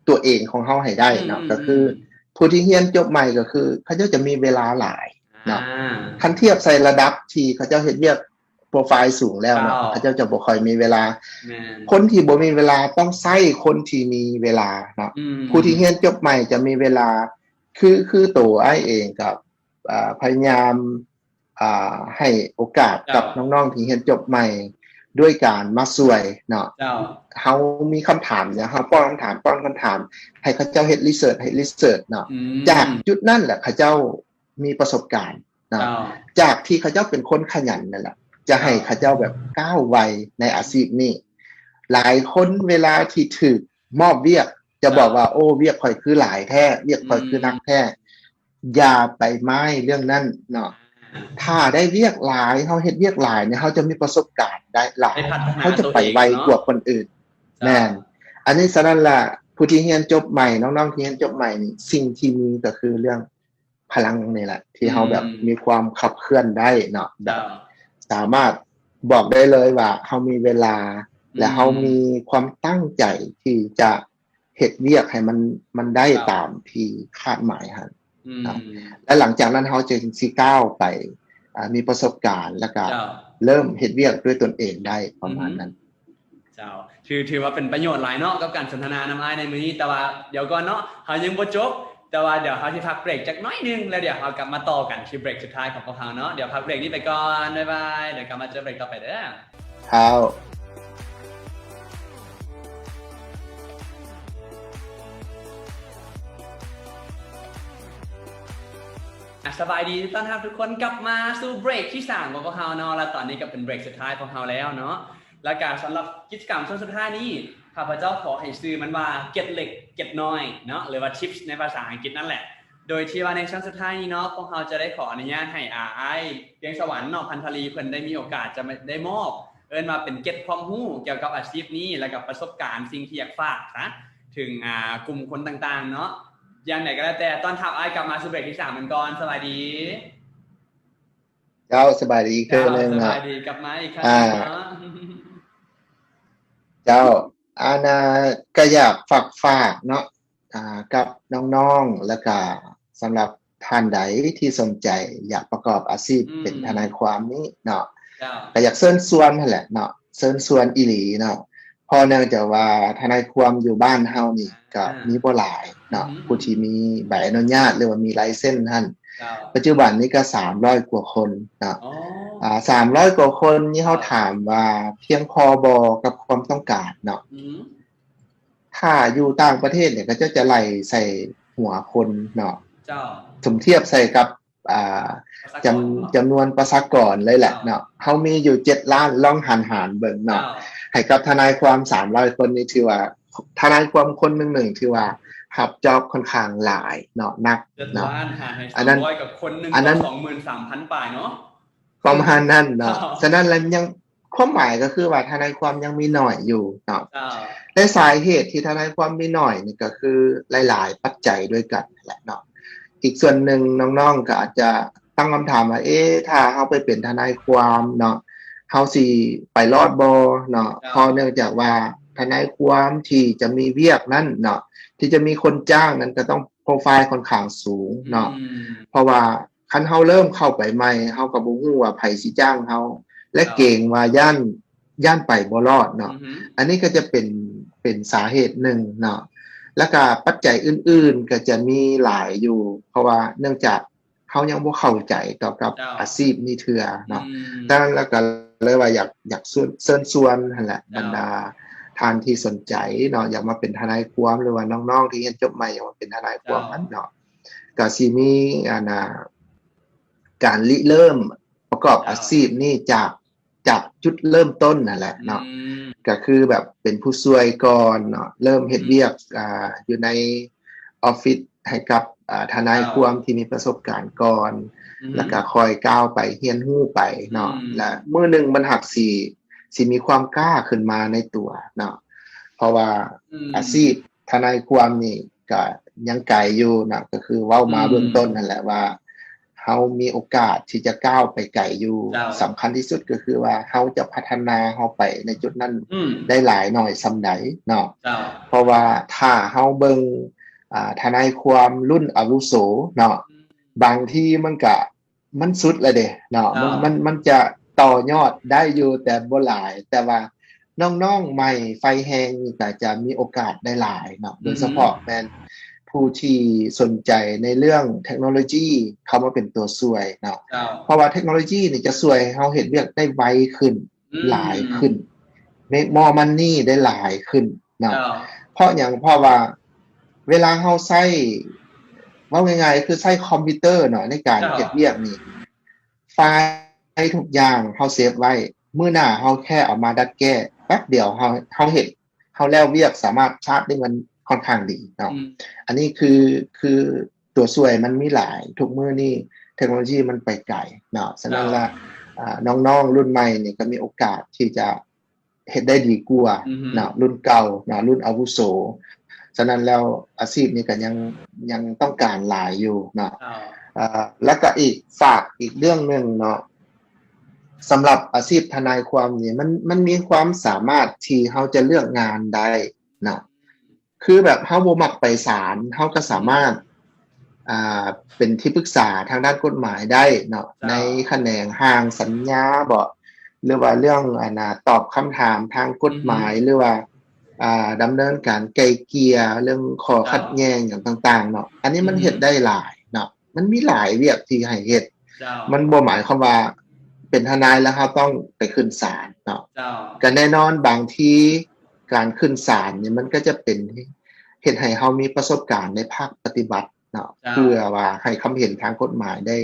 ຕົວເອງຂອງເຮົາໃຫ້ໄດ້ເນາະ ອືມ ກໍຄື ອືມ ຜູ້ທີ່ຮຽນຈົບໃໝ່ກໍຄືເຂົາເຈົ້າຈະມີເວລາຫຼາຍເນາະ ອ່າ ຄັນທຽບໃສ່ລະດັບທີ່ເຂົາເຈົ້າເຮັດວຽກໂປຣໄຟລ໌ສູງແລ້ວເນາະ ເຈົ້າ ເຂົາເຈົ້າຈະບໍ່ຄ່ອຍມີເວລາ ແມ່ນ ຄົນທີ່ບໍ່ມີເວລາຕ້ອງໃຊ້ຄົນທີ່ມີເວລາເນາະ ອືມ ຜູ້ທີ່ຮຽນຈົບໃໝ່ຈະມີເວລາ ຄື ຄືໂຕອ້າຍເອງກໍ ອ່າ ພະຍາຍາມ ອ່າ ໃຫ້ໂອກາດກັບ ເຈົ້າ ນ້ອງໆທີ່ຮຽນຈົບໃໝ່ ດ້ວຍການມາຊ່ວຍເນາະ ເຈົ້າ ເຮົາມີຄຳຖາມຫຍັງ ເຮົາປ້ອນຄຳຖາມ ປ້ອນຄຳຖາມ ໃຫ້ເຂົາເຈົ້າເຮັດ research ເຮັດ research ເນາະ ອືມ ຈາກຈຸດນັ້ນແຫຼະເຂົາເຈົ້າມີປະສົບການເນາະ ເຈົ້າ ຈາກທີ່ເຂົາເຈົ້າເປັນຄົນຂະຫຍັນນັ້ນແຫຼະ ຈະໃຫ້ ເຈົ້າ ເຂົາເຈົ້າແບບກ້າວໄວໃນອາຊີບນີ້ ຫຼາຍຄົນເວລາທີ່ຖືກມອບວຽກ ຈະບອກວ່າ ເຈົ້າ ໂອ້ ວຽກຂ້ອຍຄືຫຼາຍແທ້ ວຽກຂ້ອຍຄືໜັກແທ້ ອືມ ຢ່າໄປໝາຍເລື່ອງນັ້ນເນາະ ອ່າ ຖ້າໄດ້ວຽກຫຼາຍ ເຮົາເຮັດວຽກຫຼາຍນີ້ ເຮົາຈະມີປະສົບການໄດ້ຫຼາຍ ໄດ້ພັດທະນາ ເຮົາຈະໄປໄວກວ່າຄົນອື່ນ ຕົວເອງເນາະ ແມ່ນ ເຈົ້າ ອັນນີ້ ສະນັ້ນລະ ຜູ້ທີ່ຮຽນຈົບໃໝ່ ນ້ອງໆທີ່ຮຽນຈົບໃໝ່ນີ້ ສິ່ງທີ່ມີກໍຄືເລື່ອງພະລັງນີ້ແຫຼະ ທີ່ເຮົາແບບ ອືມ ມີຄວາມຂັບເຄື່ອນໄດ້ເນາະ ແບບ ເຈົ້າ ສາມາດບອກໄດ້ເລີຍວ່າເຮົາມີເວລາ ອືມ ແລະ ເຮົາມີຄວາມຕັ້ງໃຈທີ່ຈະ ເຮັດວຽກໃຫ້ມັນ ມັນໄດ້ ເຈົ້າ ຕາມທີ່ຄາດໝາຍຫັ້ນ ອືມ ເນາະ ແລະ ຫຼັງຈາກນັ້ນເຮົາຈຶ່ງຊິກ້າວໄປ ອ່າ ມີປະສົບການ ແລ້ວກະ ເຈົ້າ ເລີ່ມເຮັດວຽກດ້ວຍຕົນເອງໄດ້ ປະມານນັ້ນ ອືຮຶ ເຈົ້າ ຖື ຖືວ່າເປັນປະໂຫຍດຫຼາຍເນາະ ກັບການສົນທະນານຳອ້າຍໃນມື້ນີ້ ແຕ່ວ່າດຽວກ່ອນເນາະ ເຮົາຍັງບໍ່ຈົບ ແຕ່ວ່າດຽວເຮົາຊິພັກເບຣກຈັກໜ້ອຍໜຶ່ງ ແລ້ວດຽວເຮົາກັບມາຕໍ່ກັນທີ່ເບຣກສຸດທ້າຍຂອງພວກເຮົາເນາະ ດຽວພັກເບຣກນີ້ໄປກ່ອນ ບາຍບາຍ ດຽວກັບມາເຈີເບຣກຕໍ່ໄປເດີ້. ເຈົ້າ ອ່ະ ສະບາຍດີ ຕ້ອນຮັບທຸກຄົນກັບມາສູ່ເບຣກທີສາມຂອງພວກເຮົາເນາະ ແລະ ຕອນນີ້ກໍເປັນເບຣກສຸດທ້າຍຂອງເຮົາແລ້ວເນາະ ແລ້ວກໍສຳລັບກິດຈະກຳຊ່ວງສຸດທ້າຍນີ້ ຂ້າພະເຈົ້າຂໍໃຫ້ຊື່ມັນວ່າ ເກັດເລັກເກັດນ້ອຍເນາະ ຫຼືວ່າ tips ໃນພາສາອັງກິດນັ້ນແຫຼະ ໂດຍທີ່ວ່າໃນຊ່ວງສຸດທ້າຍນີ້ເນາະ ພວກເຮົາຈະໄດ້ຂໍອະນຸຍາດໃຫ້ ອາ ອ້າຍພຽງສະຫວັນເນາະ ພັນທະລີ ເພິ່ນໄດ້ມີໂອກາດຈະ ຈະໄດ້ມອບ ເອີ້ນວ່າເປັນເກັດຄວາມຮູ້ກ່ຽວກັບອາຊີບນີ້ ແລ້ວກໍປະສົບການ ສິ່ງທີ່ຢາກຝາກຊະເຖິງ ອ່າ ກຸ່ມຄົນຕ່າງໆເນາະ ຢ່າງໃດກໍແລ້ວແຕ່ ຕ້ອນຮັບອ້າຍກັບມາສູ່ເບຣກທີສາມກັນກ່ອນ ສະບາຍດີ ເຈົ້າ ສະບາຍດີອີກເທື່ອໜຶ່ງເນາະ ເຈົ້າ ສະບາຍດີ ກັບມາອີກຄັ້ງ ອ່າ ເນາະ ເຈົ້າ ອັນນ່າ ກໍຢາກຝາກ ຝາກເນາະ ອ່າ ກັບນ້ອງໆ ແລ້ວກະສຳລັບທ່ານໃດທີ່ສົນໃຈຢາກປະກອບອາຊີບ ອືມ ເປັນທະນາຍຄວາມນີ້ເນາະ ເຈົ້າ ກໍຢາກເຊີນຊວນຫັ້ນແຫຼະເນາະ ເຊີນຊວນອີ່ຫຼີເນາະ ເພາະເນື່ອງຈາກວ່າທະນາຍຄວາມຢູ່ບ້ານເຮົານີ້ ອ່າ ກໍມີບໍ່ຫຼາຍເນາະ ອືຮຶ ຜູ້ທີ່ມີໃບອະນຸຍາດ ຫຼືວ່າມີໄລເຊັນຫັ້ນ ເຈົ້າ ປັດຈຸບັນນີ້ກໍສາມຮ້ອຍກວ່າຄົນເນາະ ອໍ ອ່າ ສາມຮ້ອຍກວ່າຄົນນີ້ ເຮົາຖາມວ່າພຽງພໍບໍ່ກັບຄວາມຕ້ອງການເນາະ ອືມ ຖ້າຢູ່ຕ່າງປະເທດນີ້ ເຂົາເຈົ້າຈະໄລ່ໃສ່ຫົວຄົນເນາະ ເຈົ້າ ສົມທຽບໃສ່ກັບ ອ່າ ປະຊາກອນ ຈຳ ເນາະ ຈຳນວນປະຊາກອນເລີຍແຫຼະ ເຈົ້າ ເນາະ ເຮົາມີຢູ່ເຈັດລ້ານ ລອງຫານໆເບິ່ງເນາະ ເຈົ້າ ໃຫ້ກັບທະນາຍຄວາມສາມຮ້ອຍຄົນນີ້ ຖືວ່າທະນາຍຄວາມຄົນໜຶ່ງໆ ຖືວ່າຮັບຈອບຂ້ອນຂ້າງຫຼາຍເນາະ ໜັກເນາະ ເຈັດລ້ານຫານໃຫ້ສາມຮ້ອຍ ອັນນັ້ນ ກັບຄົນໜຶ່ງ ອັນນັ້ນ ກໍສອງໝື່ນສາມພັນປາຍເນາະ ປະມານນັ້ນເນາະ ເຈົ້າ ສະນັ້ນແລ້ວຍັງ ຄວາມໝາຍກໍຄືວ່າທະນາຍຄວາມຍັງມີໜ້ອຍຢູ່ເນາະ ເຈົ້າ ແລະ ສາເຫດທີ່ທະນາຍຄວາມມີໜ້ອຍນີ້ກໍຄືຫຼາຍໆປັດໄຈດ້ວຍກັນນັ້ນແຫຼະເນາະ ອີກສ່ວນໜຶ່ງນ້ອງໆກໍອາດຈະຕັ້ງຄຳຖາມວ່າ ເອ ຖ້າເຮົາໄປເປັນທະນາຍຄວາມເນາະ ເຮົາຊິໄປລອດບໍ່ເນາະ ເຈົ້າ ເພາະເນື່ອງຈາກວ່າທະນາຍຄວາມທີ່ຈະມີວຽກນັ້ນເນາະ ທີ່ຈະມີຄົນຈ້າງນັ້ນ ກໍຕ້ອງໂປຣໄຟລ໌ຂ້ອນຂ້າງສູງເນາະ ອືມ ເພາະວ່າ ຄັນເຮົາເລີ່ມເຂົ້າໄປໃໝ່ ເຮົາກໍບໍ່ຮູ້ວ່າໃຜຊິຈ້າງເຮົາ ແລະ ເຈົ້າ ເກງວ່າຢ້ານ ຢ້ານໄປບໍ່ລອດເນາະ ອືຮຶ ອັນນີ້ກໍຈະເປັນ ເປັນສາເຫດໜຶ່ງເນາະ ແລ້ວກໍປັດໄຈອື່ນໆກໍຈະມີຫຼາຍຢູ່ ເພາະວ່າເນື່ອງຈາກເຮົາຍັງບໍ່ເຂົ້າໃຈຕໍ່ກັບ ເຈົ້າ ອາຊີບນີ້ເທື່ອເນາະ ອືມ ດັ່ງນັ້ນແລ້ວກໍເລີຍວ່າຢາກ ຢາກເຊີນ ເຊີນຊວນຫັ້ນແຫຼະ ເຈົ້າ ບັນດາທ່ານທີ່ສົນໃຈເນາະ ຢາກມາເປັນທະນາຍຄວາມ ຫຼືວ່ານ້ອງໆທີ່ຮຽນຈົບໃໝ່ ຢາກມາເປັນທະນາຍຄວາມ ເຈົ້າ ຫັ້ນເນາະ ກໍຊິມີ ອັນນ່າ ການລິເລີ່ມປະກອບ ເຈົ້າ ອາຊີບນີ້ຈາກ ຈາກຈຸດເລີ່ມຕົ້ນນັ້ນແຫຼະເນາະ ອືມ ກໍຄືແບບເປັນຜູ້ຊ່ວຍກ່ອນເນາະ ເລີ່ມເຮັດ ອືມ ວຽກ ອ່າ ຢູ່ໃນອອບຟິດໃຫ້ກັບ ອ່າ ທະນາຍ ເຈົ້າ ຄວາມທີ່ມີປະສົບການກ່ອນ ອືມ ແລ້ວກໍຄ່ອຍກ້າວໄປຮຽນຮູ້ໄປເນາະ ອືມ ແລະ ມື້ໜຶ່ງມັນຫາກຊິ ຊິມີຄວາມກ້າຂຶ້ນມາໃນຕົວເນາະ ເພາະວ່າ ອືມ ອາຊີບ ທະນາຍຄວາມນີ້ກະຍັງໄກຢູ່ນະ ກໍຄືເວົ້າມາ ອືມ ເບື້ອງຕົ້ນຫັ້ນແຫຼະວ່າ ເຮົາມີໂອກາດທີ່ຈະກ້າວໄປໄກຢູ່ ເຈົ້າ ສຳຄັນທີ່ສຸດກໍຄືວ່າເຮົາຈະພັດທະນາເຮົາໄປໃນຈຸດນັ້ນ ອືມ ໄດ້ຫຼາຍໜ້ອຍສ່ຳໃດເນາະ ເຈົ້າ ເພາະວ່າຖ້າເຮົາເບິ່ງ ອ່າ ທະນາຍຄວາມລຸ້ນອາວຸໂສເນາະ ບາງທີມັນກະ ມັນສຸດແລ້ວເດ້ເນາະ ເຈົ້າ ມັນ ມັນ ມັນຈະຕໍ່ຍອດໄດ້ຢູ່ ແຕ່ບໍ່ຫຼາຍ ແຕ່ວ່ານ້ອງໆໃໝ່ໄຟແຮງນີ້ກໍຈະມີໂອກາດໄດ້ຫຼາຍເນາະ ໂດຍສະເພາະແມ່ນຜູ້ທີ່ສົນໃຈໃນເລື່ອງເທັກໂນໂລຢີເຂົ້າມາເປັນຕົວຊ່ວຍເນາະ ເຈົ້າ ເພາະວ່າເທັກໂນໂລຢີນີ້ຈະຊ່ວຍໃຫ້ເຮົາເຮັດວຽກໄດ້ໄວຂຶ້ນ ອືມ ຫຼາຍຂຶ້ນ make more money ໄດ້ຫຼາຍຂຶ້ນເນາະ ເຈົ້າ ເພາະຫຍັງ ເພາະວ່າເວລາເຮົາໃຊ້ ເວົ້າງ່າຍໆ ຄືໃຊ້ຄອມພິວເຕີເນາະ ໃນການ ເຈົ້າ ເຮັດວຽກນີ້ ໄຟລ໌ທຸກຢ່າງເຮົາເຊບໄວ້ ມື້ໜ້າເຮົາແຄ່ເອົາມາດັດແກ້ ແປັບດຽວເຮົາ ເຮົາເຮັດ ເຮົາແລ້ວວຽກ ສາມາດຊາດໄດ້ເງິນຄ່ອນຂ້າງດີເນາະ ອືມ ອັນນີ້ຄື ຄືຕົວຊ່ວຍມັນມີຫຼາຍ ທຸກມື້ນີ້ເທັກໂນໂລຢີມັນໄປໄກເນາະ ສະນັ້ນລະ ເຈົ້າ ອ່າ ນ້ອງໆລຸ້ນໃໝ່ນີ້ກໍມີໂອກາດທີ່ຈະເຮັດໄດ້ດີກວ່າ ອືຮຶ ເນາະ ລຸ້ນເກົ່າເນາະ ລຸ້ນອາວຸໂສ ສະນັ້ນແລ້ວອາຊີບນີ້ກໍຍັງ ຍັງຕ້ອງການຫຼາຍຢູ່ເນາະ ເຈົ້າ ເອີ ແລ້ວກໍອີກ ຝາກອີກເລື່ອງໜຶ່ງເນາະ ສຳລັບອາຊີບທະນາຍຄວາມນີ້ ມັນ ມັນມີຄວາມສາມາດທີ່ເຮົາຈະເລືອກງານໄດ້ເນາະ ຄືແບບເຮົາບໍ່ມັກໄປສານ ເຮົາກໍສາມາດ ອ່າ ເປັນທີ່ປຶກສາທາງດ້ານກົດໝາຍໄດ້ເນາະ ເຈົ້າ ໃນຂະແໜງຮ່າງສັນຍາບໍ ຫຼືວ່າເລື່ອງ ອັນນ່າ ຕອບຄຳຖາມທາງກົດໝາຍ ອືຮຶ ຫຼືວ່າ ອ່າ ດຳເນີນການໄກ່ເກ່ຍເລື່ອງຂໍ້ ເຈົ້າ ຂັດແຍ່ງຫຍັງຕ່າງໆເນາະ ອັນນີ້ມັນ ອືຮຶ ເຮັດໄດ້ຫຼາຍເນາະ ມັນມີຫຼາຍວຽກທີ່ໃຫ້ເຮັດ ເຈົ້າ ມັນບໍ່ໝາຍຄວາມວ່າເປັນທະນາຍແລ້ວເຮົາຕ້ອງໄປຂຶ້ນສານເນາະ ເຈົ້າ ກໍແນ່ນອນບາງທີການຂຶ້ນສານນີ້ມັນກໍຈະເປັນເຮັດໃຫ້ເຮົາມີປະສົບການໃນພາກປະຕິບັດເນາະ ເຈົ້າ ເພື່ອວ່າໃຫ້ຄຳເຫັນທາງກົດໝາຍໄດ້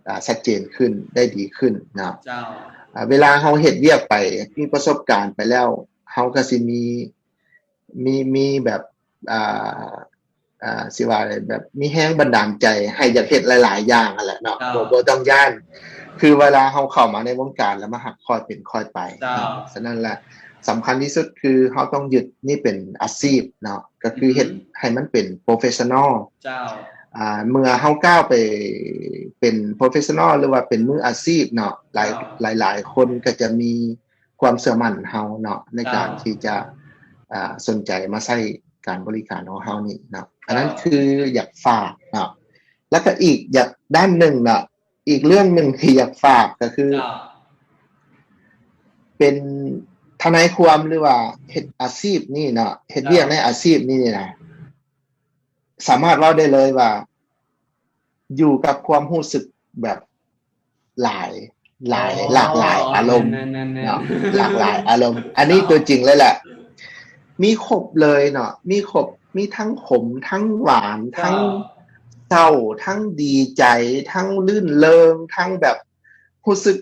ອ່າ ຊັດເຈນຂຶ້ນ ໄດ້ດີຂຶ້ນເນາະ ເຈົ້າ ອ່າ ເວລາເຮົາເຮັດວຽກໄປ ມີປະສົບການໄປແລ້ວ ເຮົາກໍຊິມີ ມີ ມີແບບ ອ່າ ອ່າ ຊິວ່າແບບມີແຮງບັນດານໃຈໃຫ້ຢາກເຮັດຫຼາຍໆຢ່າງຫັ້ນແຫຼະເນາະ ເຈົ້າ ບໍ່ ບໍ່ຕ້ອງຢ້ານ ຄືເວລາເຮົາເຂົ້າມາໃນວົງການແລ້ວ ມັນຮັກຄ່ອຍເປັນຄ່ອຍໄປ ເຈົ້າ ເນາະ ສະນັ້ນແຫຼະ ສຳຄັນທີ່ສຸດຄືເຮົາຕ້ອງຍຶດນີ້ເປັນອາຊີບເນາະ ກໍຄື ອືຮຶ ເຮັດໃຫ້ມັນເປັນໂປຣເຟສຊັນນໍ ເຈົ້າ ອ່າ ເມື່ອເຮົາກ້າວໄປເປັນໂປຣເຟສຊັນນໍ ຫຼືວ່າເປັນມືອາຊີບເນາະ ຫຼາຍ ເຈົ້າ ຫຼາຍໆຄົນກໍຈະມີ ຄວາມເຊື່ອໝັ້ນເຮົາເນາະ ໃນການ ເຈົ້າ ທີ່ຈະ ອ່າ ສົນໃຈມາໃຊ້ການບໍລິການຂອງເຮົານີ້ເນາະ ອັນນັ້ນ ເຈົ້າ ຄືຢາກຝາກເນາະ ແລ້ວກໍອີກຢາກດ້ານໜຶ່ງເນາະ ອີກເລື່ອງໜຶ່ງທີ່ຢາກຝາກກໍຄື ເຈົ້າ ເປັນທະນາຍຄວາມ ຫຼືວ່າເຮັດອາຊີບນີ້ເນາະ ເຮັດວຽກ ເຈົ້າ ໃນອາຊີບນີ້ນີ້ນະ ສາມາດເວົ້າໄດ້ເລີຍວ່າ ຢູ່ກັບຄວາມຮູ້ສຶກແບບຫຼາຍ ຫຼາຍ ອໍ ຫຼາກຫຼາຍອາລົມ ແມ່ນໆໆ ເນາະ ຫຼາກຫຼາຍອາລົມ ອັນນີ້ ເຈົ້າ ຕົວຈິງເລີຍແຫຼະ ມີຄົບເລີຍເນາະ ມີຄົບ ມີທັງຂົມ ທັງຫວານ ເຈົ້າ ທັງເສົ້າ ທັງດີໃຈ ທັງລື່ນເລີງ ທັງແບບຮູ້ສຶກ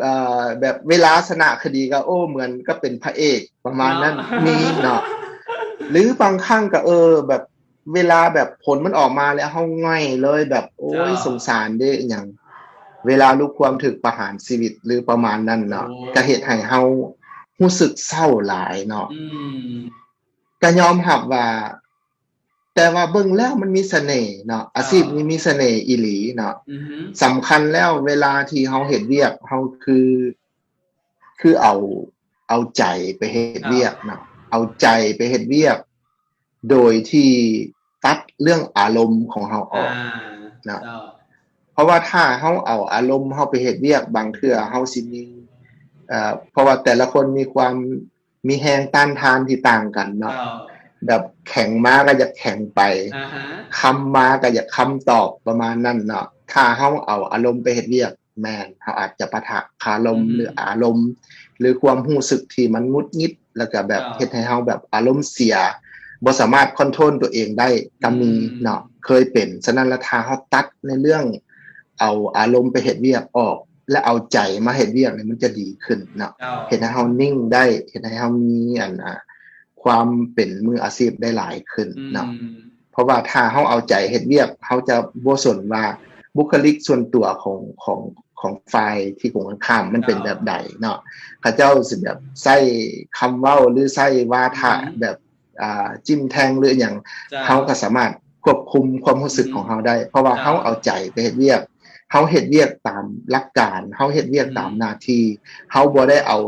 ເອີ ແບບເວລາຊະນະຄະດີກໍ ໂອ້ ເໝືອນກັບເປັນພະເອກປະມານນັ້ນ ເນາະ ມີເນາະ ຫຼືບາງຄັ້ງກໍ ເອີ ແບບເວລາແບບຜົນມັນອອກມາແລ້ວເຮົາຫງອຍເລີຍ ແບບ ໂອ້ຍ ເຈົ້າ ສົງສານເດ້ ອີຫຍັງ ເວລາລູກຄວາມຖືກປະຫານຊີວິດ ຫຼືປະມານນັ້ນເນາະ ໂອ້ ກໍເຮັດໃຫ້ເຮົາຮູ້ສຶກເສົ້າຫຼາຍເນາະ ອືມ ກໍຍອມຮັບວ່າ ແຕ່ວ່າເບິ່ງແລ້ວມັນມີສະເໜ່ເນາະ ອາຊີບນີ້ມີສະເໜ່ອີ່ຫຼີເນາະ ອືຮຶ ສຳຄັນແລ້ວເວລາທີ່ເຮົາເຮັດວຽກ ເຮົາຄື ຄືເອົາ ເອົາໃຈໄປເຮັດວຽກເນາະ ເອົາໃຈໄປເຮັດວຽກ ໂດຍທີ່ຕັດເລື່ອງອາລົມຂອງເຮົາອອກ ອ່າ ເນາະ ເຈົ້າ ເພາະວ່າຖ້າເຮົາເອົາອາລົມເຮົາໄປເຮັດວຽກ ບາງເທື່ອເຮົາຊິມີ ເອີ ເພາະວ່າແຕ່ລະຄົນມີຄວາມ ມີແຮງຕ້ານທານທີ່ຕ່າງກັນເນາະ ເຈົ້າ ແບບແຂງມາກໍຢາກແຂງໄປ ອ່າຮະ ຄຳມາກໍຢາກຄຳຕອບ ປະມານນັ້ນເນາະ ຖ້າເຮົາເອົາອາລົມໄປເຮັດວຽກ ແມ່ນ ເຮົາອາດຈະປະທະຄາລົມ ອືມ ຫຼືອາລົມ ຫຼືຄວາມຮູ້ສຶກທີ່ມັນຫງຸດຫງິດ ແລ້ວກໍແບບ ເຈົ້າ ເຮັດໃຫ້ເຮົາແບບອາລົມເສຍ ບໍ່ສາມາດຄອນໂທຣນຕົວເອງໄດ້ກໍມີ ອືມ ເນາະ ເຄີຍເປັນ ສະນັ້ນລະ ຖ້າເຮົາຕັດໃນເລື່ອງ ເອົາອາລົມໄປເຮັດວຽກອອກ ແລະ ເອົາໃຈມາເຮັດວຽກນີ້ ມັນຈະດີຂຶ້ນເນາະ ເຈົ້າ ເຮັດໃຫ້ເຮົານິ່ງໄດ້ ເຮັດໃຫ້ເຮົາມີ ອັນ ອ່າ ຄວາມເປັນມືອາຊີບໄດ້ຫຼາຍຂຶ້ນເນາະ ອືມ ເພາະວ່າຖ້າເຮົາເອົາໃຈເຮັດວຽກ ເຮົາຈະບໍ່ສົນວ່າບຸກຄະລິກສ່ວນຕົວຂອງ ຂອງ ຂອງຝ່າຍທີ່ກົງກັນຂ້າມມັນເປັນ ເຈົ້າ ແບບໃດເນາະ ເຂົາເຈົ້າຊິແບບໃຊ້ຄຳເວົ້າ ຫຼືໃຊ້ວາທະ ອືມ ແບບ ອ່າ ຈິ້ມແທງ ຫຼືອີ່ຫຍັງ ເຈົ້າ ເຮົາກໍສາມາດຄວບຄຸມຄວາມຮູ້ສຶກ ອືມ ຂອງເຮົາໄດ້ ເພາະວ່າ ເຈົ້າ ເຮົາເອົາໃຈໄປເຮັດວຽກ ເຮົາເຮັດວຽກຕາມຫຼັກການ ເຮົາເຮັດວຽກຕາມ ອືມ ໜ້າທີ່ ເຮົາບໍ່ໄດ້ເອົາ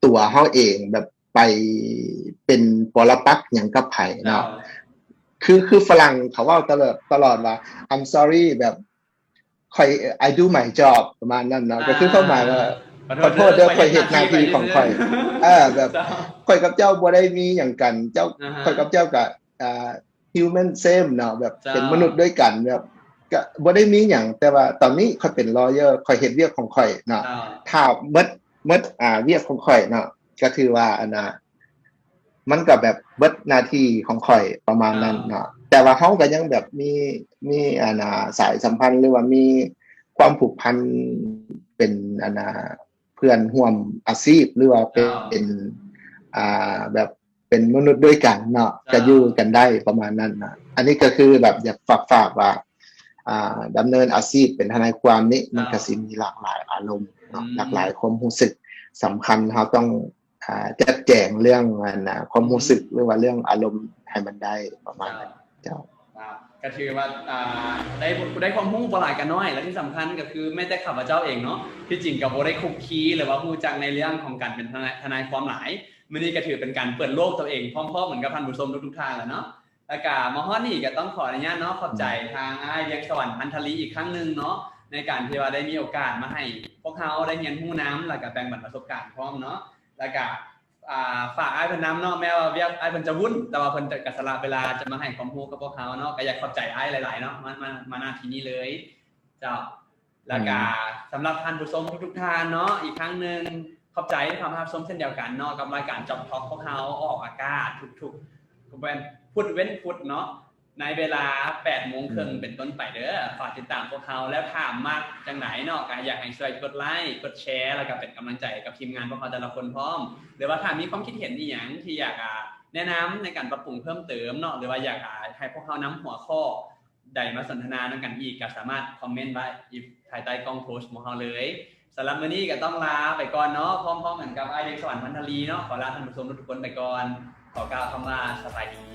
ຕົວເຮົາເອງແບບໄປເປັນປໍລະປັກຫຍັງກັບໃຜເນາະ. ເຈົ້າ. ຄື ຄືຝຣັ່ງເຂົາເວົ້າຕະຫຼອດ ຕະຫຼອດວ່າ I'm sorry ແບບ ຂ້ອຍ I do my job ປະມານນັ້ນເນາະ ອ່າ ກໍຄືຄວາມໝາຍວ່າ ຂໍໂທດເດີ ຂ້ອຍເຮັດໜ້າທີ່ຂອງຂ້ອຍ ເອີ ແບບ ເຈົ້າ ຂ້ອຍກັບເຈົ້າບໍ່ໄດ້ມີຫຍັງກັນ ເຈົ້າ ອ່າຮະ ຂ້ອຍກັບເຈົ້າກະ ອ່າ human same ເນາະ ແບບ ເຈົ້າ ເປັນມະນຸດດ້ວຍກັນ ແບບ ກະບໍ່ໄດ້ມີຫຍັງ ແຕ່ວ່າຕອນນີ້ຂ້ອຍເປັນ lawyer ຂ້ອຍເຮັດວຽກຂອງຂ້ອຍເນາະ ເຈົ້າ ຖ້າໝົດ ໝົດ ອ່າ ວຽກຂອງຂ້ອຍເນາະ ກໍຖືວ່າ ອັນນ່າ ມັນກໍແບບເບິດໜ້າທີ່ຂອງຂ້ອຍປະມານນັ້ນເນາະ ອ່າ ແຕ່ວ່າເຮົາກໍຍັງແບບມີ ມີ ອັນນ່າ ສາຍສຳພັນ ຫຼືວ່າມີຄວາມຜູກພັນເປັນ ອັນນ່າ ເພື່ອນຮ່ວມອາຊີບ ຫຼືວ່າເປັນ ອ່າ ເປັນ ອ່າ ແບບເປັນມະນຸດດ້ວຍກັນເນາະ ເຈົ້າ ກໍຢູ່ກັນໄດ້ປະມານນັ້ນນະ. ອັນນີ້ກໍຄືແບບຢາກຝາກ ຝາກວ່າ ອ່າ ດຳເນີນອາຊີບເປັນທະນາຍຄວາມນີ້ ເຈົ້າ ມັນກໍຊິມີຫຼາກຫຼາຍອາລົມເນາະ ອືມ ຫຼາກຫຼາຍຄວາມຮູ້ສຶກ. ສຳຄັນເຮົາຕ້ອງ ອ່າ ຈັດແຈງເລື່ອງ ອັນນ່າ ຄວາມຮູ້ສຶກ ອືມ ຫຼືວ່າເລື່ອງອາລົມໃຫ້ມັນໄດ້ປະມານນັ້ນ ເຈົ້າ ເຈົ້າ. ອ່າ ກໍຖືວ່າ ອ່າ ໄດ້ ໄດ້ຄວາມຮູ້ບໍ່ຫຼາຍກໍໜ້ອຍ ແລະທີ່ສຳຄັນກໍຄືແມ້ແຕ່ຂ້າພະເຈົ້າເອງເນາະ ທີ່ຈິງກໍບໍ່ໄດ້ຄຸກຄີ ຫຼືວ່າຮູ້ຈັກໃນເລື່ອງຂອງການເປັນທະນາຍ ທະນາຍຄວາມຫຼາຍ. ມື້ນີ້ກໍຖືເປັນການເປີດໂລກຕົວເອງພ້ອມໆກັນກັບທ່ານຜູ້ຊົມທຸກໆທ່ານແລ້ວເນາະ. ແລ້ວກະມາຮອດນີ້ກະຕ້ອງຂໍອະນຸຍາດເນາະ ຂອບໃຈ ອືມ ທາງອ້າຍວຽງສະຫວັນ ພັນທະລີ ອີກຄັ້ງໜຶ່ງເນາະ ໃນການທີ່ວ່າໄດ້ມີໂອກາດມາໃຫ້ພວກເຮົາໄດ້ຮຽນຮູ້ນຳ ແລ້ວກະແບ່ງປັນປະສົບການພ້ອມເນາະ. ແລ້ວກະ ອ່າ ຝາກອ້າຍເພິ່ນນຳເນາະ ແມ້ວ່າວຽກອ້າຍເພິ່ນຈະວຸ່ນ ແຕ່ວ່າເພິ່ນຈະ ກະສະຫຼະເວລາຈະມາໃຫ້ຄວາມຮູ້ກັບພວກເຮົາເນາະ. ກະຢາກຂອບໃຈອ້າຍຫຼາຍໆເນາະ ມາ ມາ ມາ ນະທີ່ນີ້ເລີຍ ເຈົ້າ. ແລ້ວກະ ອືມ ສຳລັບທ່ານຜູ້ຊົມທຸກໆທ່ານເນາະ ອີກຄັ້ງໜຶ່ງ ຂອບໃຈທີ່ເຂົ້າມາຮັບຊົມເຊັ່ນດຽວກັນເນາະ ກັບລາຍການ Job Talk ພວກເຮົາອອກອາກາດທຸກໆ ແມ່ນ ພຸດເວັ້ນພຸດເນາະ ໃນເວລາແປດໂມງເຄິ່ງ ອືມ ເປັນຕົ້ນໄປເດີ. ຝາກຕິດຕາມພວກເຮົາ ແລ້ວຖ້າມັກຈັ່ງໃດເນາະ ກໍຢາກໃຫ້ຊ່ວຍກົດໄລ ກົດແຊ ແລ້ວກໍເປັນກຳລັງໃຈໃຫ້ກັບທີມງານພວກເຮົາແຕ່ລະຄົນພ້ອມ ຫຼືວ່າຖ້າມີຄວາມຄິດເຫັນອີ່ຫຍັງທີ່ຢາກ ອ່າ ແນະນຳໃນການປັບປຸງເພີ່ມເຕີມເນາະ ຫຼືວ່າຢາກ ອ່າ ໃຫ້ພວກເຮົານຳຫົວຂໍ້ ໃດມາສົນທະນານຳກັນອີກ ກໍສາມາດຄອມເມັນໄວ້ຢູ່ພາຍໃຕ້ກ້ອງໂພສຂອງເຮົາເລີຍ. ສຳລັບມື້ນີ້ກໍຕ້ອງລາໄປກ່ອນເນາະ ພ້ອມໆກັນກັບອ້າຍວຽງສະຫວັນ ພັນທະລີເນາະ ຂໍລາທ່ານຜູ້ຊົມທຸກໆຄົນໄປກ່ອນ ຂໍກ່າວຄຳວ່າສະບາຍດີ.